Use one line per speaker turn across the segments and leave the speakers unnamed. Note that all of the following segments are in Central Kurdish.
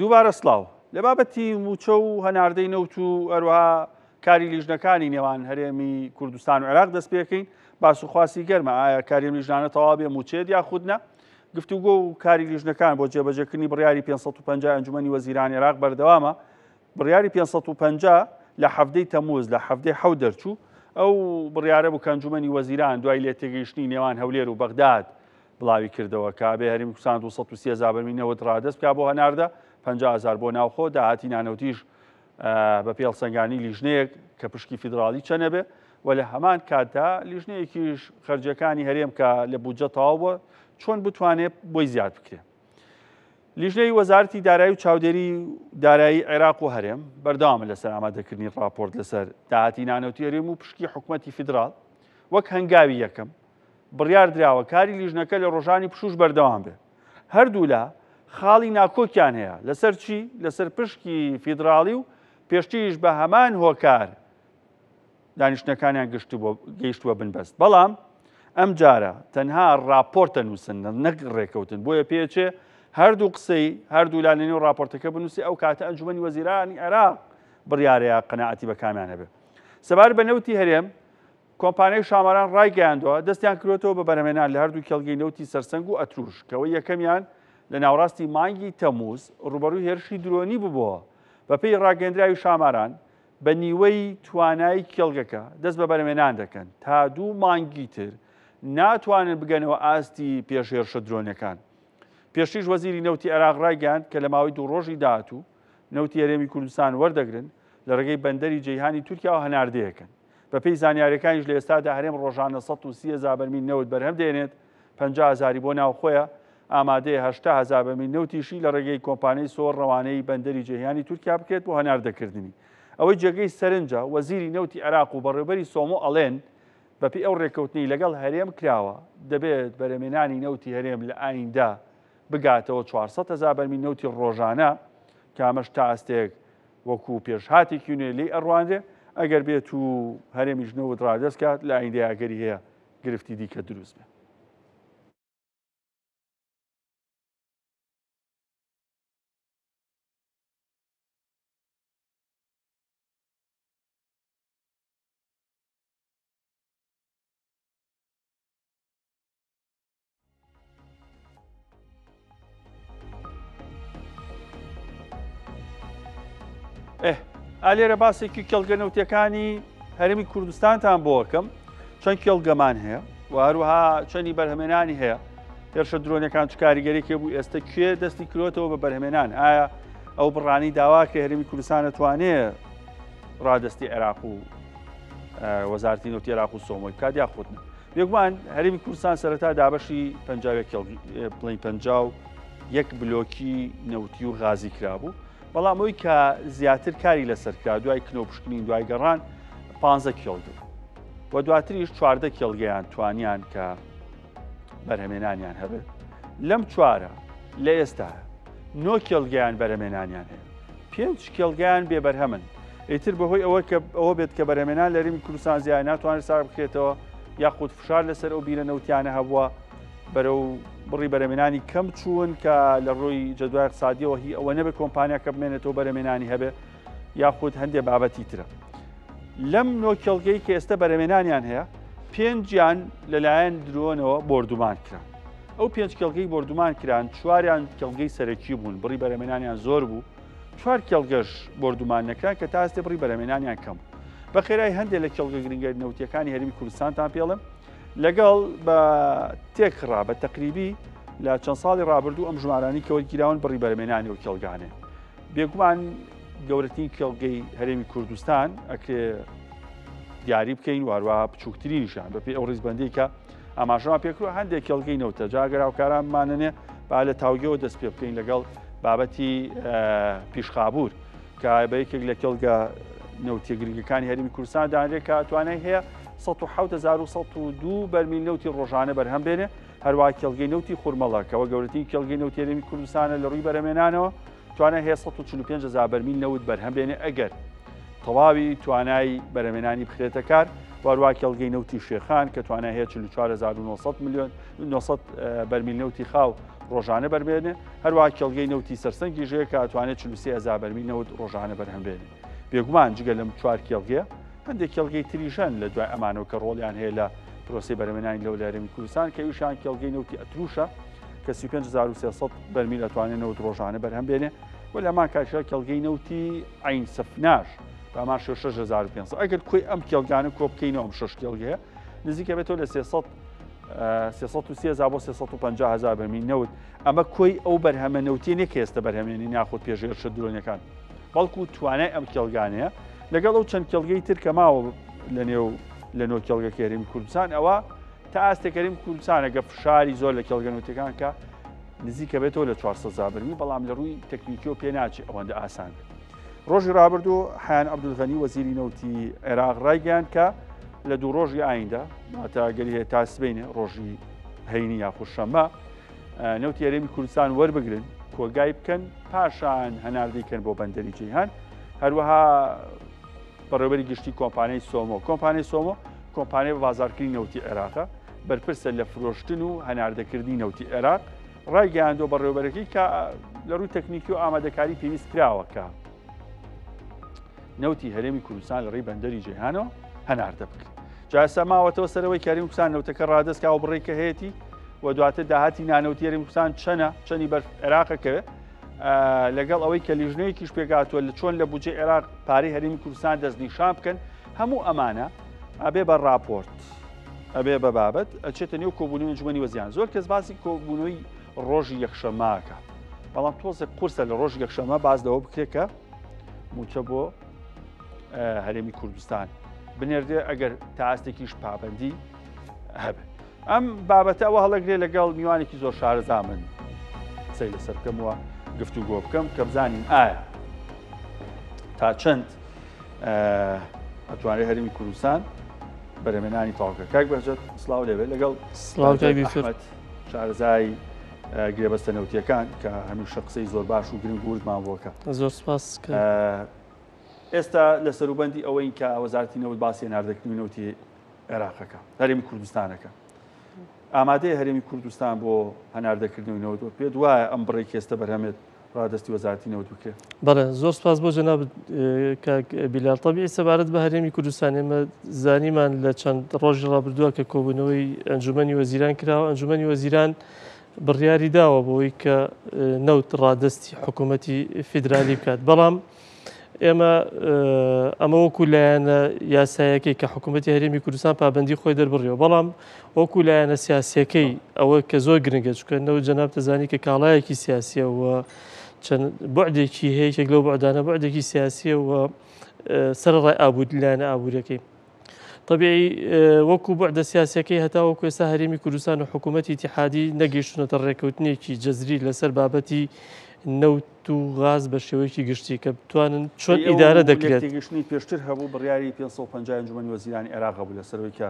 دووبارە سڵاو. لە بابەتی مووچە و هەناردەی نەوت و هەروەها کاری لیژنەکانی نێوان هەرێمی کوردستان و عێراق دەست پێکەین. باس و خواسی گەرمە ئایا کاری ئەم لیژنانە تەواو بێ مووچەیەت یاخود نا؟ گفتوگۆ و کاری لیژنەکان بۆ جێبەجێکردنی بڕیاری 550 ئەنجومەنی وەزیرانی عێراق بەردەوامە. بڕیاری 550 لە حەڤدەی تەمووز لە حەڤدەی حەوت دەرچوو. ئەو بڕیارە بوو کە ئەنجومەنی وەزیران دوای لێتێگەیشتنی نێوان هەولێر و بەغداد بڵاوی کردەوە کە ئەبێ هەرێمی کوردستان 230 هەزار بەرمیل نەوت ڕادەست بکا بۆ هەناردە، 50 هەزار بۆ ناوخۆ، داهاتی نانەوتیش بە پێی هەڵسەنگاندنی لیژنەیەک کە پشکی فیدراڵی چەنە بێ و لە هەمان کاتدا لیژنەیەکیش خەرجیەکانی هەرێم کە لە بودجە تەواو بووە چۆن بتوانێ بۆی زیاد بکرێ. لیژنەی وەزارەتی دارایی و چاودێری دارایی عێراق و هەرێم بەردەوامە لەسەر ئامادەکردنی ڕاپۆرت لەسەر داهاتی نانەوتی هەرێم و پشکی حکومەتی فیدراڵ وەک هەنگاوی یەکەم بڕیار دراوە کاری لیژنەکە لە ڕۆژانی پشووش بەردەوام بێت. هەردوولا خاڵی ناکۆکیان هەیە لەسەر چی؟ لەسەر پشکی فیدراڵی و پێشتریش بە هەمان هۆکار دانیشتنەکانیان گەیشتووە بنبەست. بەڵام ئەمجارە تەنها ڕاپۆرتە نووسن نەک ڕێکەوتن، بۆیە پێچێ هەردوو قسەی هەردوولا لەنێو ڕاپۆرتەکە بنووسێ، ئەو کاتە ئەنجومەنی وەزیرانی عێراق بڕیارەیە قەناعەتی بە کامیان هەبێ. سەبارەت بە نەوتی هەرێم، کۆمپانیای شاماران ڕایگەیاندووە، دەستیان کردووەتەوە بە بەرهەمهێنان لە هەردوو کێڵگەی نەوتی سەرسەنگ و ئەتروش، کە ئەوەی یەکەمیان لە ناوەڕاستی مانگی تەمووز ڕووبەڕووی هێرشی درۆنی ببووەوە. بەپێی ڕاگەیەندراوی شاماران، بە نیوەی توانای کێڵگەکە دەست بە بەرهەمهێنان دەکەن، تا دوو مانگی تر ناتوانن بگەنەوە ئاستی پێش هێرشە درۆنیەکان. پێشتریش وەزیری نەوتی عێراق ڕایگەیاند کە لە ماوەی دوو ڕۆژی داهاتوو نەوتی هەرێمی کوردستان وەردەگرن، لە ڕێگەی بەندەری جەیهانی تورکیاوە هەناردەیەکەن. بەپێی زانیارییەکانیش لە ئێستادا هەرێم ڕۆژانە 130 هەزار بەرمیل نەوت بەرهەم دێنێت، 50 هەزاری بۆ ناوخۆیە، ئامادەیە 80 هەزار بەرمیل نەوتیشی لە ڕێگەی کۆمپانیای سۆر ڕەوانەی بەندەری جەیهانی تورکیا بکرێت بۆ هەناردەکردنی. ئەوەی جێگەی سەرنجە، وەزیری نەوتی عێراق و بەڕێوەبەری سۆمۆ ئەڵێن، بەپێی ئەو ڕێککەوتنەی لەگەڵ هەرێم کراوە، دەبێت بەرهەمهێنانی نەوتی هەرێم لە ئایندە بگاتەوە 400 هەزار بەرمیل نەوتی ڕۆژانە، کە ئەمەش تا ئاستێک وەکو پێشهاتێکی نوێ لێی ئەڕوانرێ، ئەگەر بێت و هەرێمیش نەوت ڕادەست کات لە ئایندەی ئەگەری هەیە گرفتی دیکە دروست بێ. ئا لێرە باسێکی کێڵگە نەوتەکانی هەرێمی کوردستانتان بۆکەم چەند کێڵگەمان هەیە و هەروەها چەندی بەرهەمێنانی هەیە هێرشە درۆنەکان چ کاریگەرێکی بوو ئێستا کوێ دەستی کرۆتەوە بە بەرهەمێنان ئایا ئەو بڕانی داوا کە هەرێمی کوردستان دەتوانێ ڕادستی عێراق و وەزارتی نەوتی عێراق و سۆمۆی بکات یاخود نا بێگومان هەرێمی کوردستان سەرەتا دابەشی 51 بڵین 51 بلۆکی نەوتی و غازی کرابوو بەڵام ئەوی کە زیاتر کاری لەسەر کرا دوای کنە و پشکنین دوای گەڕان 15 کێڵگە و دواتریش 14 کێڵگەیان توانیان کە بەرهەمێنانیان هەبێت لەم چوارە لە ئێستا نۆ کێڵگەیان بەرهەمێنانیان هەیە پێنج کێڵگەیان بێ بەرهەمن ئیتر بەهۆی ئەوە کە ئەوە بێت کە بەرهەمێنان لە هەرێمی کوردستان زیای ناتوانێت ساغ بکرێتەوە یاخود فشار لەسەر ئەو بیرە نەوتیانە هەبووە بەرەو بڕی بەرەمێنانی کەم چوون کە لە ڕووی جەدوای اقتصادیەوە هی ئەوە نەبێت کۆمپانیاکە بمێنێتەوە بەرەمێنانی هەبێ یاخود هەندێک بابەتی ترە لەم نۆ کێڵگەی کە ئێستا بەرەمێنانیان هەیە پێنجیان لەلایەن درۆنەوە بۆردومان کران ئەو پێنج کێڵگەی بۆردومان کران چواریان کێڵگەی سەرەکی بوون بڕی بەرەمێنانیان زۆر بوو چوار کێڵگەش بۆردومان نەکران کە تا ئاستێ بڕی بەرەمێنانیان کەم بوو. بە خێرای هەندێک لە کێڵگە گرنگە نەوتیەکانی هەرێمی کوردستانتان پێڵم لەگەڵ بە تێکڕا بە تەقریبی لە چەند ساڵی ڕابردوو ئەم ژمارانی کە وەرگیراون بڕی بەرەمێنانی و کێڵگانێ بێگومان گەورەترین کێڵگەی هەرێمی کوردستان ئەکرێ دیاری بکەین و هەروەها بچووکترینیشیان بەپێی ئەو ڕیزبەندی کە ئاماژەمان پێکرو هەندێک کێڵگەی نەوتە جا گەر هاوکارانمانەنێ با لە تاوگەوە دەست پێ بکەین لەگەڵ بابەتی پیشخابور کە بە یەکێک لە کێڵگە نەوتیە گرنگەکانی هەرێمی کوردستان دانرێت کە توانای هەیە 1970 بەرمیل نەوتی ڕۆژانە بەرهەم بێنێ هەروە کێڵگەی نەوتی خورمەڵە کەەوە گەورەترین کێڵگەی نەوتی هەرێمی کوردستانە لە ڕووی بەرهەمێنانەوە توانای هەیە 145 هزار بەرمیل نەوت بەرهەم بێنێ ئەگەر تەواوی توانای بەرهەمێنانی بخرێتە کار، واروا کێڵگەی نەوتی شێخان کە توانای هەیە 44900 ملیۆن 900 بەرمیل نەوتی خاو ڕۆژانە بەربێنێ، هەروەها کێڵگەی نەوتی سەرسەنگیش هەیە کە ئەتوانێت 43000 بەرمیل نەوت ڕۆژانە بەرهەم بێنێ. بێگومان جگە لەم چوار کێڵگەیە هەندێک کێڵگەی تریش هەن لە دوای ئەمانەوە کە ڕۆڵیان هەیە لە پرۆسەی بەرهەمێنانی لەو لە هەرێمی کوردستان کە ئەویشیان کێڵگەی نەوتی ئەتروشە کە 35300 بەرمیل ئەتوانێت نەوت ڕۆژانە بەرهەم بێنێ و لە هەمان کاتیشدا کێڵگەی نەوتی عەین سەفناش بە هەمان شێوە 6500 ئەگەر کۆی ئەم کێڵگانە کۆ بکەینەوە ئەم شەش کێڵگەیە نزیکە بێتەوە لە 300 330 بۆ 350 هزار بەرمیل نەوت ئەمە کۆی ئەو بەرهەمە نەوتیە نیە کە ئێستا بەرهەمێنی ناخۆت پێش هێرشە درۆنەکان بەڵکو توانای ئەم کێڵگانەیە لەگەڵ ئەو چەند کێڵگەی تر کە ماوە لە نێو لە نۆ کێڵگەکەی هەرێمی کوردستان ئەوە تا ئاستێک هەرێمی کوردستان ئەگە فشاری زۆر لە کێڵگە نەوتیەکان کە نزیکە بێتەوە لە 400 هەزار بەرمیل بەڵام لە ڕووی تەکنیکیەوە پێ ناچێت ئەوەندە ئاسان بێت. ڕۆژی ڕابردوو حیان عەبدولغەنی وەزیری نەوتی عێراق ڕایگەیاند کە لە دوو ڕۆژی ئایندە واتە گەلی هەیە تا سبەینێ ڕۆژی هەینی یاخود شەممە نەوتی هەرێمی کوردستان وەربگرن کۆگای بکەن پاشان هەناردەی کەن بۆ بەندەری جیهان هەروەها بەڕێوەبەری گشتی کۆمپانیای سۆمۆ کۆمپانیای سۆمۆ کۆمپانیای بە بازاڕکردنی نەوتی عێراقە بەرپرسە لە فرۆشتن و هەناردەکردنی نەوتی عێراق ڕایگەیاندووە بەڕێوەبەرەکەی کە لە ڕووی تەکنیکی و ئامادەکاری پێویست کراوە کە نەوتی هەرێمی کوردستان لە ڕێی بەندەری جیهانەوە هەناردە بکرێت جا ئێستا ماوەتەوە سەرەوەی کە هەرێمی کوردستان نەوتەکە ڕادەست کا و بڕێک کە هەیەتی و دواتر داهاتی نانەوتی هەرێمی کوردستان چەنە چەنی بەر عێراقەکەوێت لەگەڵ ئەوەی کە لیژنەیەکیش پێکهاتووە لە چۆن لە بودجەی عێراق پارەی هەرێمی کوردستان دەستنیشان بکەن هەموو ئەمانە ئەبێ بە راپۆرت ئەبێ بە بابەت ئەچێتە نێو کۆبوونەوەی ئەنجومەنی وەزیران زۆر کەس باسی کۆبوونەوەی ڕۆژی یەکشەممەکە بەڵام تۆزێک قورسە لە ڕۆژی یەکشەممە باز لەوە بکرێت کە موچە بۆ هەرێمی کوردستان بنێردێ ئەگەر تا ئاستێکیش پابندی هەبێت ئەم بابەتە ئەوە هەڵەگرێ لەگەڵ میوانێکی زۆر شارەزا من قسەی لەسەر بکەم و گفتوگۆ بکەم کە بزانین ئایا تا چەند ئەتوانێت هەرمی کوردستان بەرەمێنانی تاوکە کاک بەهجەت سلااو لێبێت لەگەڵ
سلااو
شارەزای گرێبەستە نەوتیەکان کە هەمیشە قسەی زۆر باش و گرنگ وردمان بۆکە
زۆر سپاس
ئێستا لە سەروبەندی ئەوەین کە وەزارەتی نەوت باسی هەناردەکردنی نەوتی عێراقەکە هەرێمی کوردستانەکە ئامادەیە هەرێمی کوردستان بۆ هەناردەکردنەوەی نەوت و پێت وایە ئەم بڕێک ئێستا بەرهەمێت ڕادەستی وەزارەتی نەوت بکرێت؟
بەڵێ زۆر سپاس بۆ جەنابت کاک بیلال تەبیعی سەبارەت بە هەرێمی کوردستان ئێمە زانیمان لە چەند ڕۆژی ڕابردووە کە کۆبوونەوەی ئەنجومەنی وەزیران کراوە ئەنجومەنی وەزیران بڕیاری داوە بۆی کە نەوت ڕادەستی حکوومەتی فیدرالی بکات بەڵام ئێمە ئەمە وەکو لایەنە یاسایەکەی کە حکوومەتی هەرێمی کوردستان پابندی خۆی دەربڕیەوە بەڵام وەکو لایەنە سیاسیەکەی ئەوە کە زۆر گرنگە چونکە نەوت جەناب دەزانی کە کاڵایەکی سیاسیە و چەند بعدێکی هەیە یەکێک لەو بعدانە بعدێکی سیاسیە و سەرەڕای ئابوور لایەنە ئابووریەکەی. طبیعی وەکو بوعدە سیاسیەکەی هەتاوەکو ئێستا هەرێمی کوردستان و حکوومەتی ئیتیحادی نەگەیشتونەتە ڕێککەوتنێکی جەزری لەسەر بابەتی نەوت و غاز بە شێوەیەکی گشتی کە بتوانن چۆن ئیدارە دەکرێت.
تێگەشتنی پێشتر هەبوو بڕیاری 550 ئەنجومەنی وەزیرانی عێراق هەبوو لەسەرەوەی کە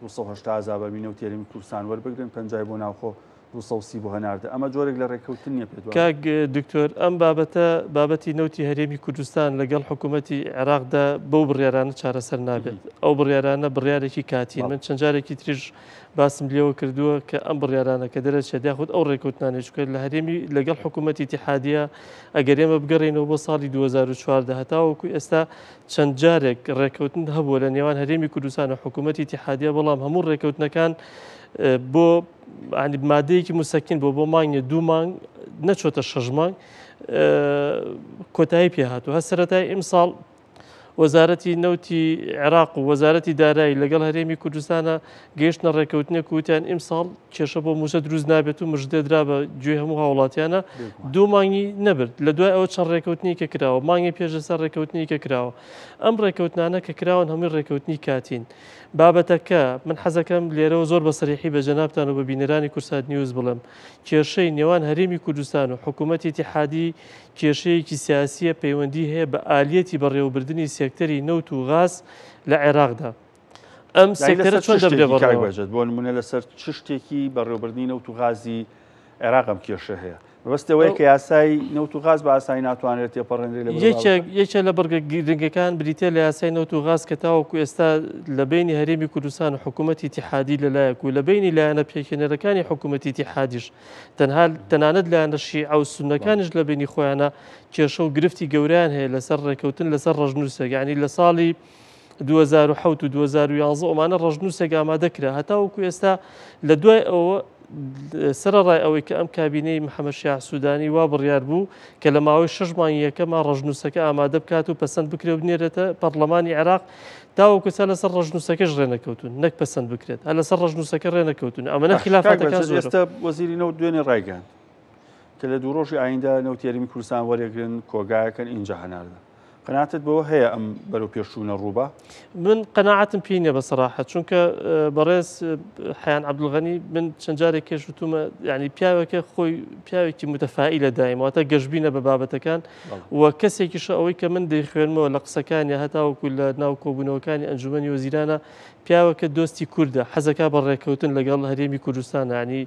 280 هەزار بەرمیل نەوتی هەرێمی کوردستان وەربگرن، پەنجای بۆ ناوخۆ، 230 بۆ هەناردە. ئەمە جۆرێک لە ڕێککەوتن نییە پێت وایە؟
کاک دکتۆر ئەم بابەتە بابەتی نەوتی هەرێمی کوردستان لەگەڵ حکوومەتی عێراقدا بەو بڕیارانە چارەسەر نابێت. ئەو بڕیارانە بڕیارێکی کاتین. من چەند جارێکی تریش باسم لێوە کردووە کە ئەم بڕیارانە کە دەرەچێت یاخود ئەو ڕێککەوتنانەی چونکە لە هەرێمی لەگەڵ حکوومەتی ئیتیحادیە ئەگەر ئێمە بگەڕێینەوە بۆ ساڵی 2014 هەتاوەکو ئێستا چەند جارێک ڕێککەوتن هەبووە لە نێوان هەرێمی کوردستان و حکوومەتی ئیتیحادیە بەڵام هەموو ڕێککەوتنەکان بۆ مادەیەکی مسەکین بۆ بۆ مانگێ دوو مانگ نەچۆتە شەش مانگ کۆتایی پێ هاتوو هەر سەرەتای ئیمساڵ وەزارەتی نەوتی عێراق و وەزارەتی دارایی لەگەڵ هەرێمی کوردستانە گەیشتنە ڕێککەوتنێک وتیان ئیمساڵ کێشە بۆ مووچە دروست نابێت و مژدە درا بە گوێی هەموو هاوڵاتیانە دوو مانگی نەبرد لە دوای ئەوە چەند ڕێککەوتنی کە کراوە مانگی پێش لەسەر ڕێککەوتنی کە کراوە ئەم ڕێککەوتنانە کە کراون هەمووی ڕێککەوتنی کاتین بابەتەکە من حەزەکەم لێرەوە زۆر بە سەریحی بە جەنابتان و بە بینەرانی کوردسات نیوز بڵێم کێشەی نێوان هەرێمی کوردستان و حکوومەتی ئیتیحادی کێشەیەکی سیاسییە پەیوەندی هەیە بە ئالیەتی بەڕێوەبردنی سێکتەری نەوت و غاز لە عێراقدا. ئەم سێکتەرە چۆن دەبرێ بەڕێوە؟
بۆ نمونە لەسەر چ شتێکی بەڕێوەبردنی نەوت و غازی عێراق ئەم کێشە هەیە؟ مەبەست ئەوەیە کە یاسای نەوت و غاز بە ئاسانی ناتوانرێت تێپەڕێنرێت لە
یەکێک یەکێ لە بڕگە گرنگەکان بریتە لە یاسای نەوت و غاز کە تاوەکو ئێستا لە بینی هەرێمی کوردستان و حکوومەتی ئیتیحادی لەلایەک و لە بینی لایەنە پێکهێنەرەکانی حکوومەتی ئیتیحادیش تەنها تەنانەت لایەنە شیعە و سوننەکانیش لە بینی خۆیانە کێشە و گرفتی گەورەیان هەیە لەسەر ڕێکەوتن لەسەر ڕەشنووسێک یعنی لە ساڵی 2007 و 2011 ئەمانە ڕەشنووسێک ئامادە کرا هەتاوەکو ئێستا لە دوای ئەوە سەرەڕای ئەوەی کە ئەم کابینەی محەممەد شیاع سوودانی وا بڕیار بوو کە لە ماوەی شەش مانگی یەکەما ڕەشنووسەکە ئامادە بکات و پەسەند بکرێ و بنێرێتە پەڕلەمانی عێراق تاوەکو ئێستا لەسەر ڕەشنووسەکەش ڕێنەکەوتوون نەک پەسەند بکرێت هەر لەسەر ڕەشنووسەکە ڕێنەکەوتوون ئەمەنە خلافاتەکان زۆرە.
ئێستا وەزیری نەوت دوێنێ ڕایگەیاند کە لە دوو ڕۆژی ئایندە نەوتی هەرێمی کوردستان وەرێگرن کۆگایەکەن ئینجا هەناردە. قەناعەتت بەوە هەیە ئەم بەرەو پێشچوونە ڕووبا؟
من قەناعەتم پێی نیە بە سەراحەت چونکە بەڕێز حەیان عەبدولغەنی من چەند جارێک کێش وتومە یعنی پیاوێکە خۆی پیاوێکی متەفائیلە دایم واتە گەشبینە بە بابەتەکان و کەسێکیشە ئەوەی کە من دەیخوێنمەوە لە قسەکانی هەتاوەکو لە ناو کۆبوونەوەکانی ئەنجومەنی وەزیرانە پیاوەکە دۆستی کوردە حەزەکا بە ڕێککەوتن لەگەڵ هەرێمی کوردستان ینی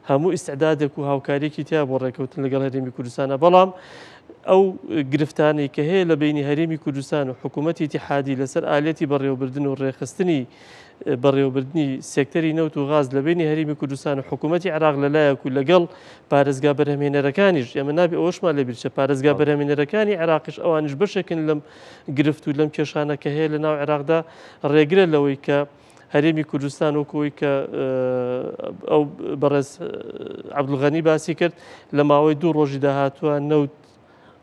هەموو ئیستعدادێک و هاوکاریەکی تیا بۆ ڕێککەوتن لەگەڵ هەرێمی کوردستانە بەڵام ئەو گرفتانەی کە هەیە لە بینی هەرێمی کوردستان و حکوومەتی ئیتیحادی لەسەر ئالەتی بەڕێوەبردن و ڕێکخستنی بەڕێوەبردنی سێکتەری نەوت و غاز لە بینی هەرێمی کوردستان و حکوومەتی عێراق لەلایەک و لەگەڵ پارێزگا بەرهەمهێنەرەکانیش ئێمە نابێ ئەوەشمان لەبیرچێ پارێزگا بەرهەمهێنەرەکانی عێراقیش ئەوانیش بەشێکن لەم گرفت و لەم کێشانە کە هەیە لە ناو عێراقدا ڕێگرە لەوەی کە هەرێمی کوردستان وەکو ئەوەی کە ئەو بەڕێز عەبدولغەنی باسی کرد لە ماوەی دوو ڕۆژی داهاتووە نەوت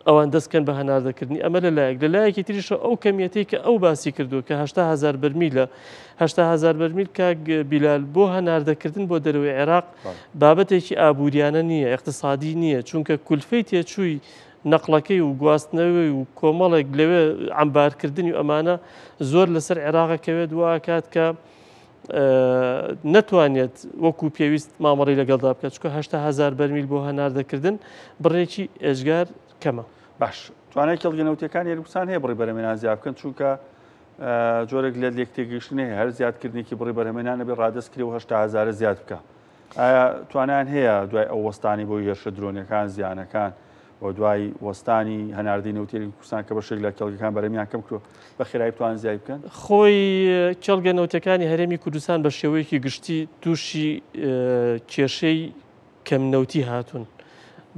ئەوان دەستکەن بە هەناردەکردنی ئەمە لە لایەک لە لایەکی تریشە ئەو کەمیەتەی کە ئەو باسی کردووە کە 80 هزار بەرمیلە 80 هزار بەرمیل کاک بیلال بۆ هەناردەکردن بۆ دەرەوەی عێراق بابەتێکی ئابووریانە نییە اقتصادی نییە چونکە کولفەی تێچووی نەقڵەکەی و گواستنەوەی و کۆمەڵێک لەوێ عەمبارکردنی و ئەمانە زۆر لەسەر عێراقە کەوێت وا ئەکات کە نەتوانێت وەکو پێویست مامەڵی لەگەڵدا بکات چونکە 80 هزار بەرمیل بۆ هەناردەکردن بڕێکی ئێجگار کەمە.
باش توانای کێڵگە نەوتیەکانی هەرێمی هەیە بڕی بەرهەمێنان زیاد بکەن چونکە جۆرێک لە لێکتێگەیشتن هەیە هەر زیادکردنێکی بڕی بەرهەمێنان ئەبێ ڕادەست کرێ و 80 هەزارە زیاد بکە ئایا توانایان هەیە دوای ئەو وەستانی بۆی هێرشە درۆنیەکان زیانەکان و دوای وەستانی هەناردەی نەوتی هەرێمی کوردستان کە بەشێک لە کێڵگەکان بەرهەمیان کەم کردووە بە خێرایی بتوانن زیای بکەن؟
خۆی کێڵگە نەوتەکانی هەرێمی کوردستان بە شێوەیەکی گشتی تووشی کێشەی کەم نەوتی هاتوون.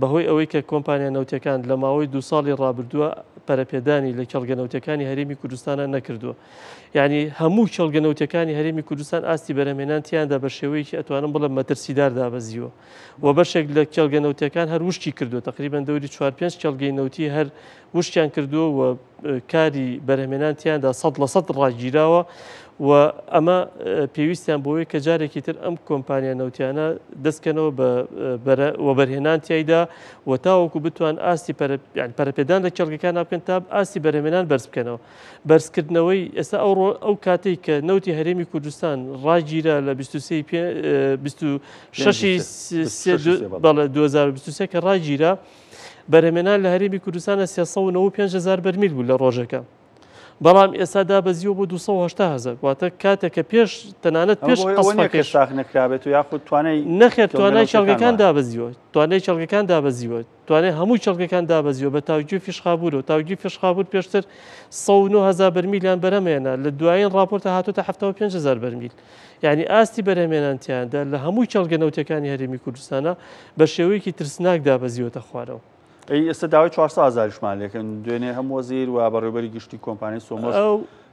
بەهۆی ئەوەی کە کۆمپانیا نەوتەکان لە ماوەی دوو ساڵی ڕابردووە پەرەپێدانی لە کێڵگە نەوتەکانی هەرێمی کوردستانە نەکردووە. یانی هەموو کێڵگە نەوتەکانی هەرێمی کوردستان ئاستی بەرهەمهێنان تیاندا بە شێوەیەکی ئەتوانم بڵێم مەترسیدار دابەزیوە و بەشێک لە کێڵگە نەوتەکان هەر وشکی کردووە تقریبا دەوری چوار پێنج کێڵگەی نەوتی هەر وشکیان کردووە و کاری بەرهەمهێنان تیاندا 100% ڕاگیراوە و ئەمە پێویستیان بۆیە کە جارێکی تر ئەم کۆمپانیا نەوتیانە دەستکەنەوە بە وەبەرهێنان تیایدا و تاوەکو بتوان ئاستی پەرەپێدان لە کێڵگەکان بکەن تا ئاستی بەرهەمهێنان بەرز بکەنەوە. بەرزکردنەوەی ئێستا ئەو ئەو کاتەی کە نەوتی هەرێمی کوردستان ڕاگیرا لە 26 بەڵێ 2023 کە ڕاگیرا بەرهەمێنان لە هەرێمی کوردستانە 395 هزار بەرمیل بوو لە ڕۆژەکە بەڵام ئێستا دابەزیوە بۆ 280 هزار واتە کاتێک کە پێش تەنانەت پێش
قەسفەکەش ساغ نەکرابێت و یاخود توانای
نەخێر توانای کێڵگەکان دابەزیوە توانای کێڵگەکان دابەزیوە توانای هەموو کێڵگەکان دابەزیوە بە تاوگی و فیشخابوورەوە، تاوگی فیشخابوور پێشتر 109 هەزار بەرمیلیان بەرهەمهێنا، لە دوایین ڕاپۆرتە هاتۆتە 75 هەزار بەرمیل. یانی ئاستی بەرهەمهێنان تیایاندا لە هەموو کێڵگە نەوتیەکانی هەرێمی کوردستانە بە شێوەیەکی ترسناک دابەزیوەتە خوارەوە.
ئەی ئێستا داوای 400 هەزاریشمان لێکەن دوێنێ هەم وەزیر و بەڕێوەبەری گشتی کۆمپانیای سۆمۆش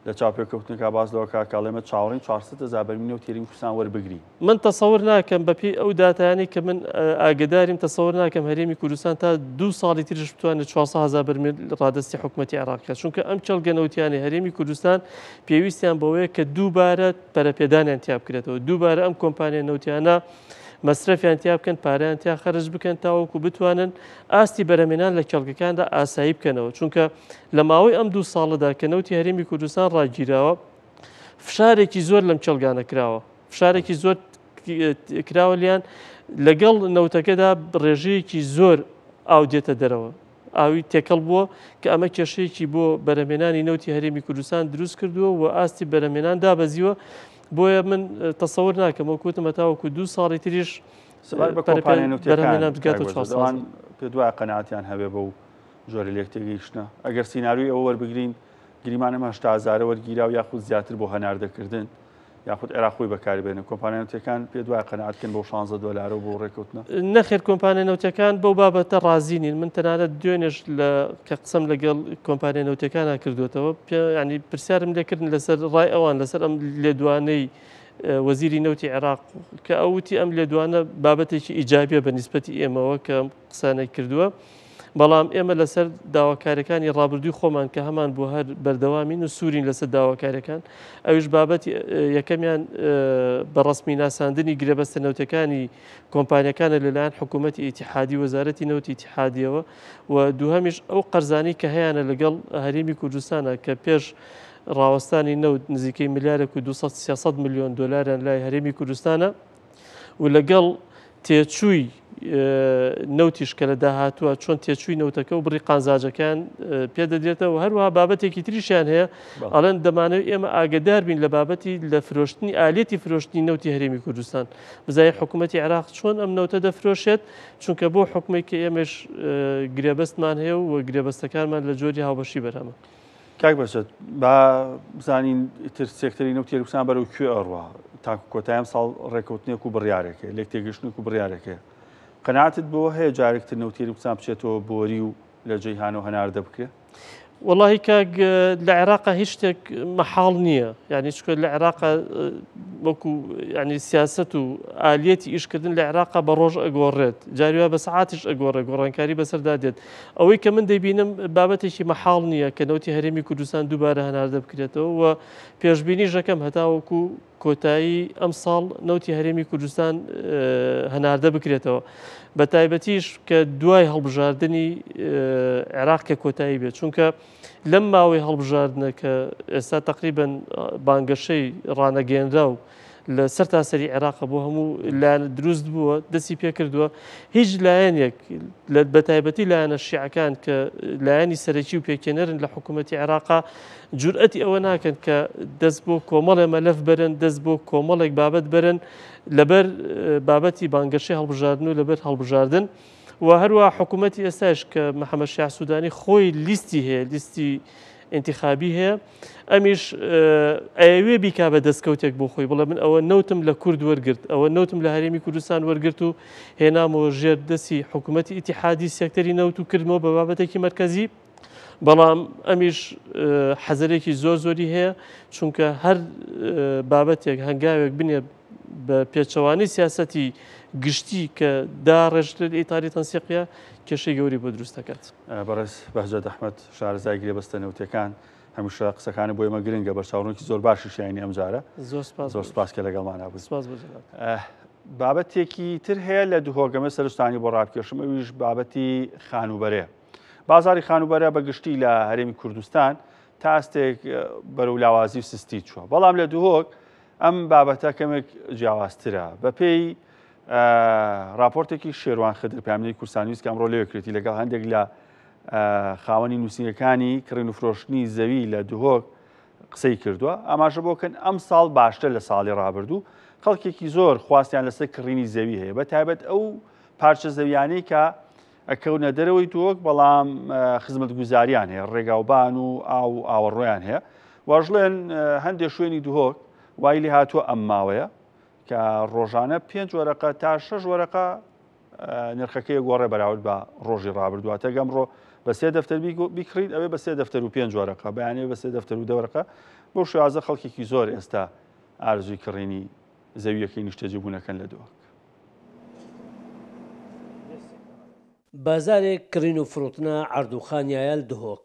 لە چاوپێکەوتنێکا باس لەوە کا کە ئەڵێ ئێمە چاوەڕێین 400 هەزار بەرمیل نەوتی هەرێمی کوردستان وەربگرین.
من تەسەور ناکەم بە پێی ئەو داتایانەی کە من ئاگەداریم تەسەور ناکەم هەرێمی کوردستان تا دوو ساڵی تریش بتوانێت 400 هەزار بەرمیل ڕادەستی حکومەتی عێراق بکات چونکە ئەم کێڵگە نەوتیانەی هەرێمی کوردستان پێویستیان بەوەیە کە دووبارە پەرەپێدانیان تیا بکرێتەوە دووبارە ئەم کۆمپانیا نەوتیانە مەسرەفیان تیا بکەن پارەیان تیا خەرج بکەن تاوەکو بتوانن ئاستی بەرهەمێنان لە کێڵگەکاندا ئاسایی بکەنەوە چونکە لە ماوەی ئەم دوو ساڵەدا کە نەوتی هەرێمی کوردستان ڕاگیراوە فشارێکی زۆر لەم کێڵگانە کراوە فشارێکی زۆر کراوە لیان لەگەڵ نەوتەکەدا ڕێژەیەکی زۆر ئاو دێتە دەرەوە ئاوی تێکەڵ بووە کە ئەمە کێشەیەکی بۆ بەرەمێنانی نەوتی هەرێمی کوردستان دروست کردووە و ئاستی بەرەمێنان دابەزیوە بۆیە من تەسەور ناکەم وەکوتم هەتاوەکو دوو ساڵی تریش
بەرەمێنان بگاتە 400. پێت وایە قەناعەتیان هەبێ بەو جۆرە لێکتێگەیشتنە؟ ئەگەر سیناریۆی ئەوە وەربگرین گریمان ئەم 80 هەزارە وەرگیرا و یاخود زیاتر بۆ هەناردەکردن یاخود عێراق خۆی بەکاری بێنێ، کۆمپانیا نەوتیەکان پێت وایە قەناعەت بکەن بەو 16 دۆلارە و بەو ڕێککەوتنە؟
نەخێر کۆمپانیا نەوتیەکان بەو بابەتە ڕازی نین. من تەنانەت دوێنێش لە کە قسەم لەگەڵ کۆمپانیا نەوتیەکانا کردووەتەوە پێ یانی پرسیارم لێکردن لەسەر ڕای ئەوان لەسەر ئەم لێدوانەی وەزیری نەوتی عێراق کە ئەو وتی ئەم لێدوانە بابەتێکی ئیجابیە بە نیسبەتی ئێمەوە کە ئەم قسانەی کردووە. بەڵام ئێمە لەسەر داواکاریەکانی ڕابردووی خۆمان کە هەمان بوو هەر بەردەوامین و سوورین لەسەر داواکاریەکان ئەویش بابەتی یەکەمیان بە ڕەسمی ناساندنی گرێبەستە نەوتەکانی کۆمپانیەکانە لەلایەن حکوومەتی ئیتیحادی وەزارەتی نەوتی ئیتیحادیەوە و دووهەمیش ئەو قەرزانەی کە هەیانە لەگەڵ هەرێمی کوردستانە کە پێش ڕاوەستانی نەوت نزیکەی ملیارێک و 200 300 ملیۆن دۆلاریان لای هەرێمی کوردستانە و لەگەڵ تێچووی نەوتیش کە لە داهاتووە چۆن تێچووی نەوتەکە و بڕی قانزاجەکان پێدەدرێتەوە هەروەها بابەتێکی تریشیان هەیە ئەڵێن دەمانەوێت ئێمە ئاگدار بین لە بابەتی لە فرۆشتنی ئالێتی فرۆشتنی نەوتی هەرێمی کوردستان بزانین حکوومەتی عێراق چۆن ئەم نەوتە دەفرۆشێت چونکە بۆ حکومێک کە ئێمەش گرێبەستمان هەیە و گرێبەستەکانمان لە جۆری هاوبەشی بەرهەمە.
کاک بەسەت با بزانین ئیتر سێکتەری نەوتی کوردستان بەرەو کوێ ئەڕوا تاکو کۆتایی ئەم ساڵ ڕێکەوتنێک و بڕیارێک هەیە لێک تێگەشتنێک و بڕیارێک هەیە قەناعەتت بۆ هەیە جارێکتر نەوتی کوردستان بچێتەوە بۆری و لە جەیهانەوە هەناردە بکرێ؟
وەڵاهی کاک لە عێراقا هیچ شتێک مەحاڵ نییە یعنی چکە لە عێراقا وەکو ینی سیاست و ئالیەتی ئیشکردن لە عێراقا بە ڕۆژ ئەگۆڕێت جاریوا بە سەعاتیش ئەگۆڕێ گۆڕانکاری بەسەردا دێت ئەوەی کە من دەیبینم بابەتێکی مەحاڵ نییە کە نەوتی هەرێمی کوردستان دووبارە هەناردە بکرێتەوە و پێشبینیش دەکەم هەتاوەکو کۆتایی ئەمساڵ نەوتی هەرێمی کوردستان هەناردە بکرێتەوە بە تایبەتیش کە دوای هەڵبژاردنی عێراق کە کۆتایی بێت چونکە لەم ماوەی هەڵبژاردنە کە ئێستا تقریبن بانگەشەی ڕانەگەیەنراو لە سەرتاسەری عێراقە بۆ هەموو لایەن دروست بووە دەستی پێکردووە هیچ لایەنێک بە تایبەتی لایەنە شیعەکان کە لایەنی سەرەکی و پێکێنەرن لە حکوومەتی عێراقا جورئەتی ئەوە ناکەن کە دەست بۆ کۆمەڵێ مەلەف بەرن دەست بۆ کۆمەڵێک بابەت بەرن لەبەر بابەتی بانگەشەی هەڵبژاردن و لەبەر هەڵبژاردن و هەروە حکوومەتی ئێستاش کە محەممەد شیاع سوودانی خۆی لیستی هەیە لیستی ئینتیخابی هەیە ئەمیش ئەیەوێ بیکا بە دەستکەوتێک بۆ خۆی بڵێ من ئەوە نەوتم لە کورد وەرگرت ئەوە نەوتم لە هەرێمی کوردستان وەرگرت و هێنامەوە ژێر دەستی حکوومەتی ئیتیحادی سێکتەری نەوت و کردمەوە بە بابەتێکی مەرکەزی بەڵام ئەمیش حەزەرێکی زۆر زۆری هەیە چونکە هەر بابەتێک هەنگاوێک بنێ بە پێچەوانەی سیاسەتی گشتی کە داڕێژرێت ئیتاری تەنسیقیە کێشەی گەوری بۆ دروست دەکات.
بەڕێز بەهجەت ئەحمەد شارەزای گرێبەستە نەوتیەکان هەمیشە قسەکانی بۆ ئێمە گرنگە بەرچاوڕوونێکی زۆر باشی شایانی ئەم جارە
زۆر سپاس
زۆر سپاس کە لەگەڵمانە بووی
سپاس بۆ جەنابت.
بابەتێکی تر هەیە لە دهۆک ئەمە سەرنجتانی بۆ ڕابکێشم ئەویش بابەتی خانووبەرەیە بازاری خانووبەرە بە گشتی لە هەرێمی کوردستان تا ئاستێک بەرەو لاوازی و سستی چووە بەڵام لە دهۆک ئەم بابەتە کەمێک جیاوازترە بەپێی راپۆرتێکی شێروان خدر پامنەی کورسانویست کە ئەمڕۆ لەوێ کرێتی لەگەڵ هەندێک لە خاوەنی نووسینەکانی کڕین و فرۆشتنی زەوی لە دهۆک قسەی کردووە ئاماژە بۆکەن ئەم ساڵ باشتر لە ساڵی ڕابردوو خەڵکێکی زۆر خواستیان لەسەر کڕینی زەوی هەیە بە تایبەت ئەو پارچە زەویانەی کە ئەکەونە دەرەوەی دهۆک بەڵام خزمەتگوزاریان هەیە ڕێگاوبان و ئاو و ئاوەڕۆیان هەیە واژڵێن هەندێک شوێنی دهۆک وای لێ هاتووە ئەم ماوەیە کە ڕۆژانە پێنج وەرەقە تا شەش وەرەقە نرخەکەی گۆڕێ بەراورد بە ڕۆژی ڕابردووە تەگە ئەمڕۆ بە سێ دەفتەر بیکڕیت ئەوێ بە سێ دەفتەر و پێنج وەرەقە بەیانێ بە سێ دەفتەر و دەوەرەقە بۆ شێوازە خەڵکێکی زۆر ئێستا ئارزوی کڕینی زەویەکەی نیشتەجێبوونەکەن لە دهۆک.
بازارێگ کڕین و فروتنە عەرد و خانیایل دهۆک.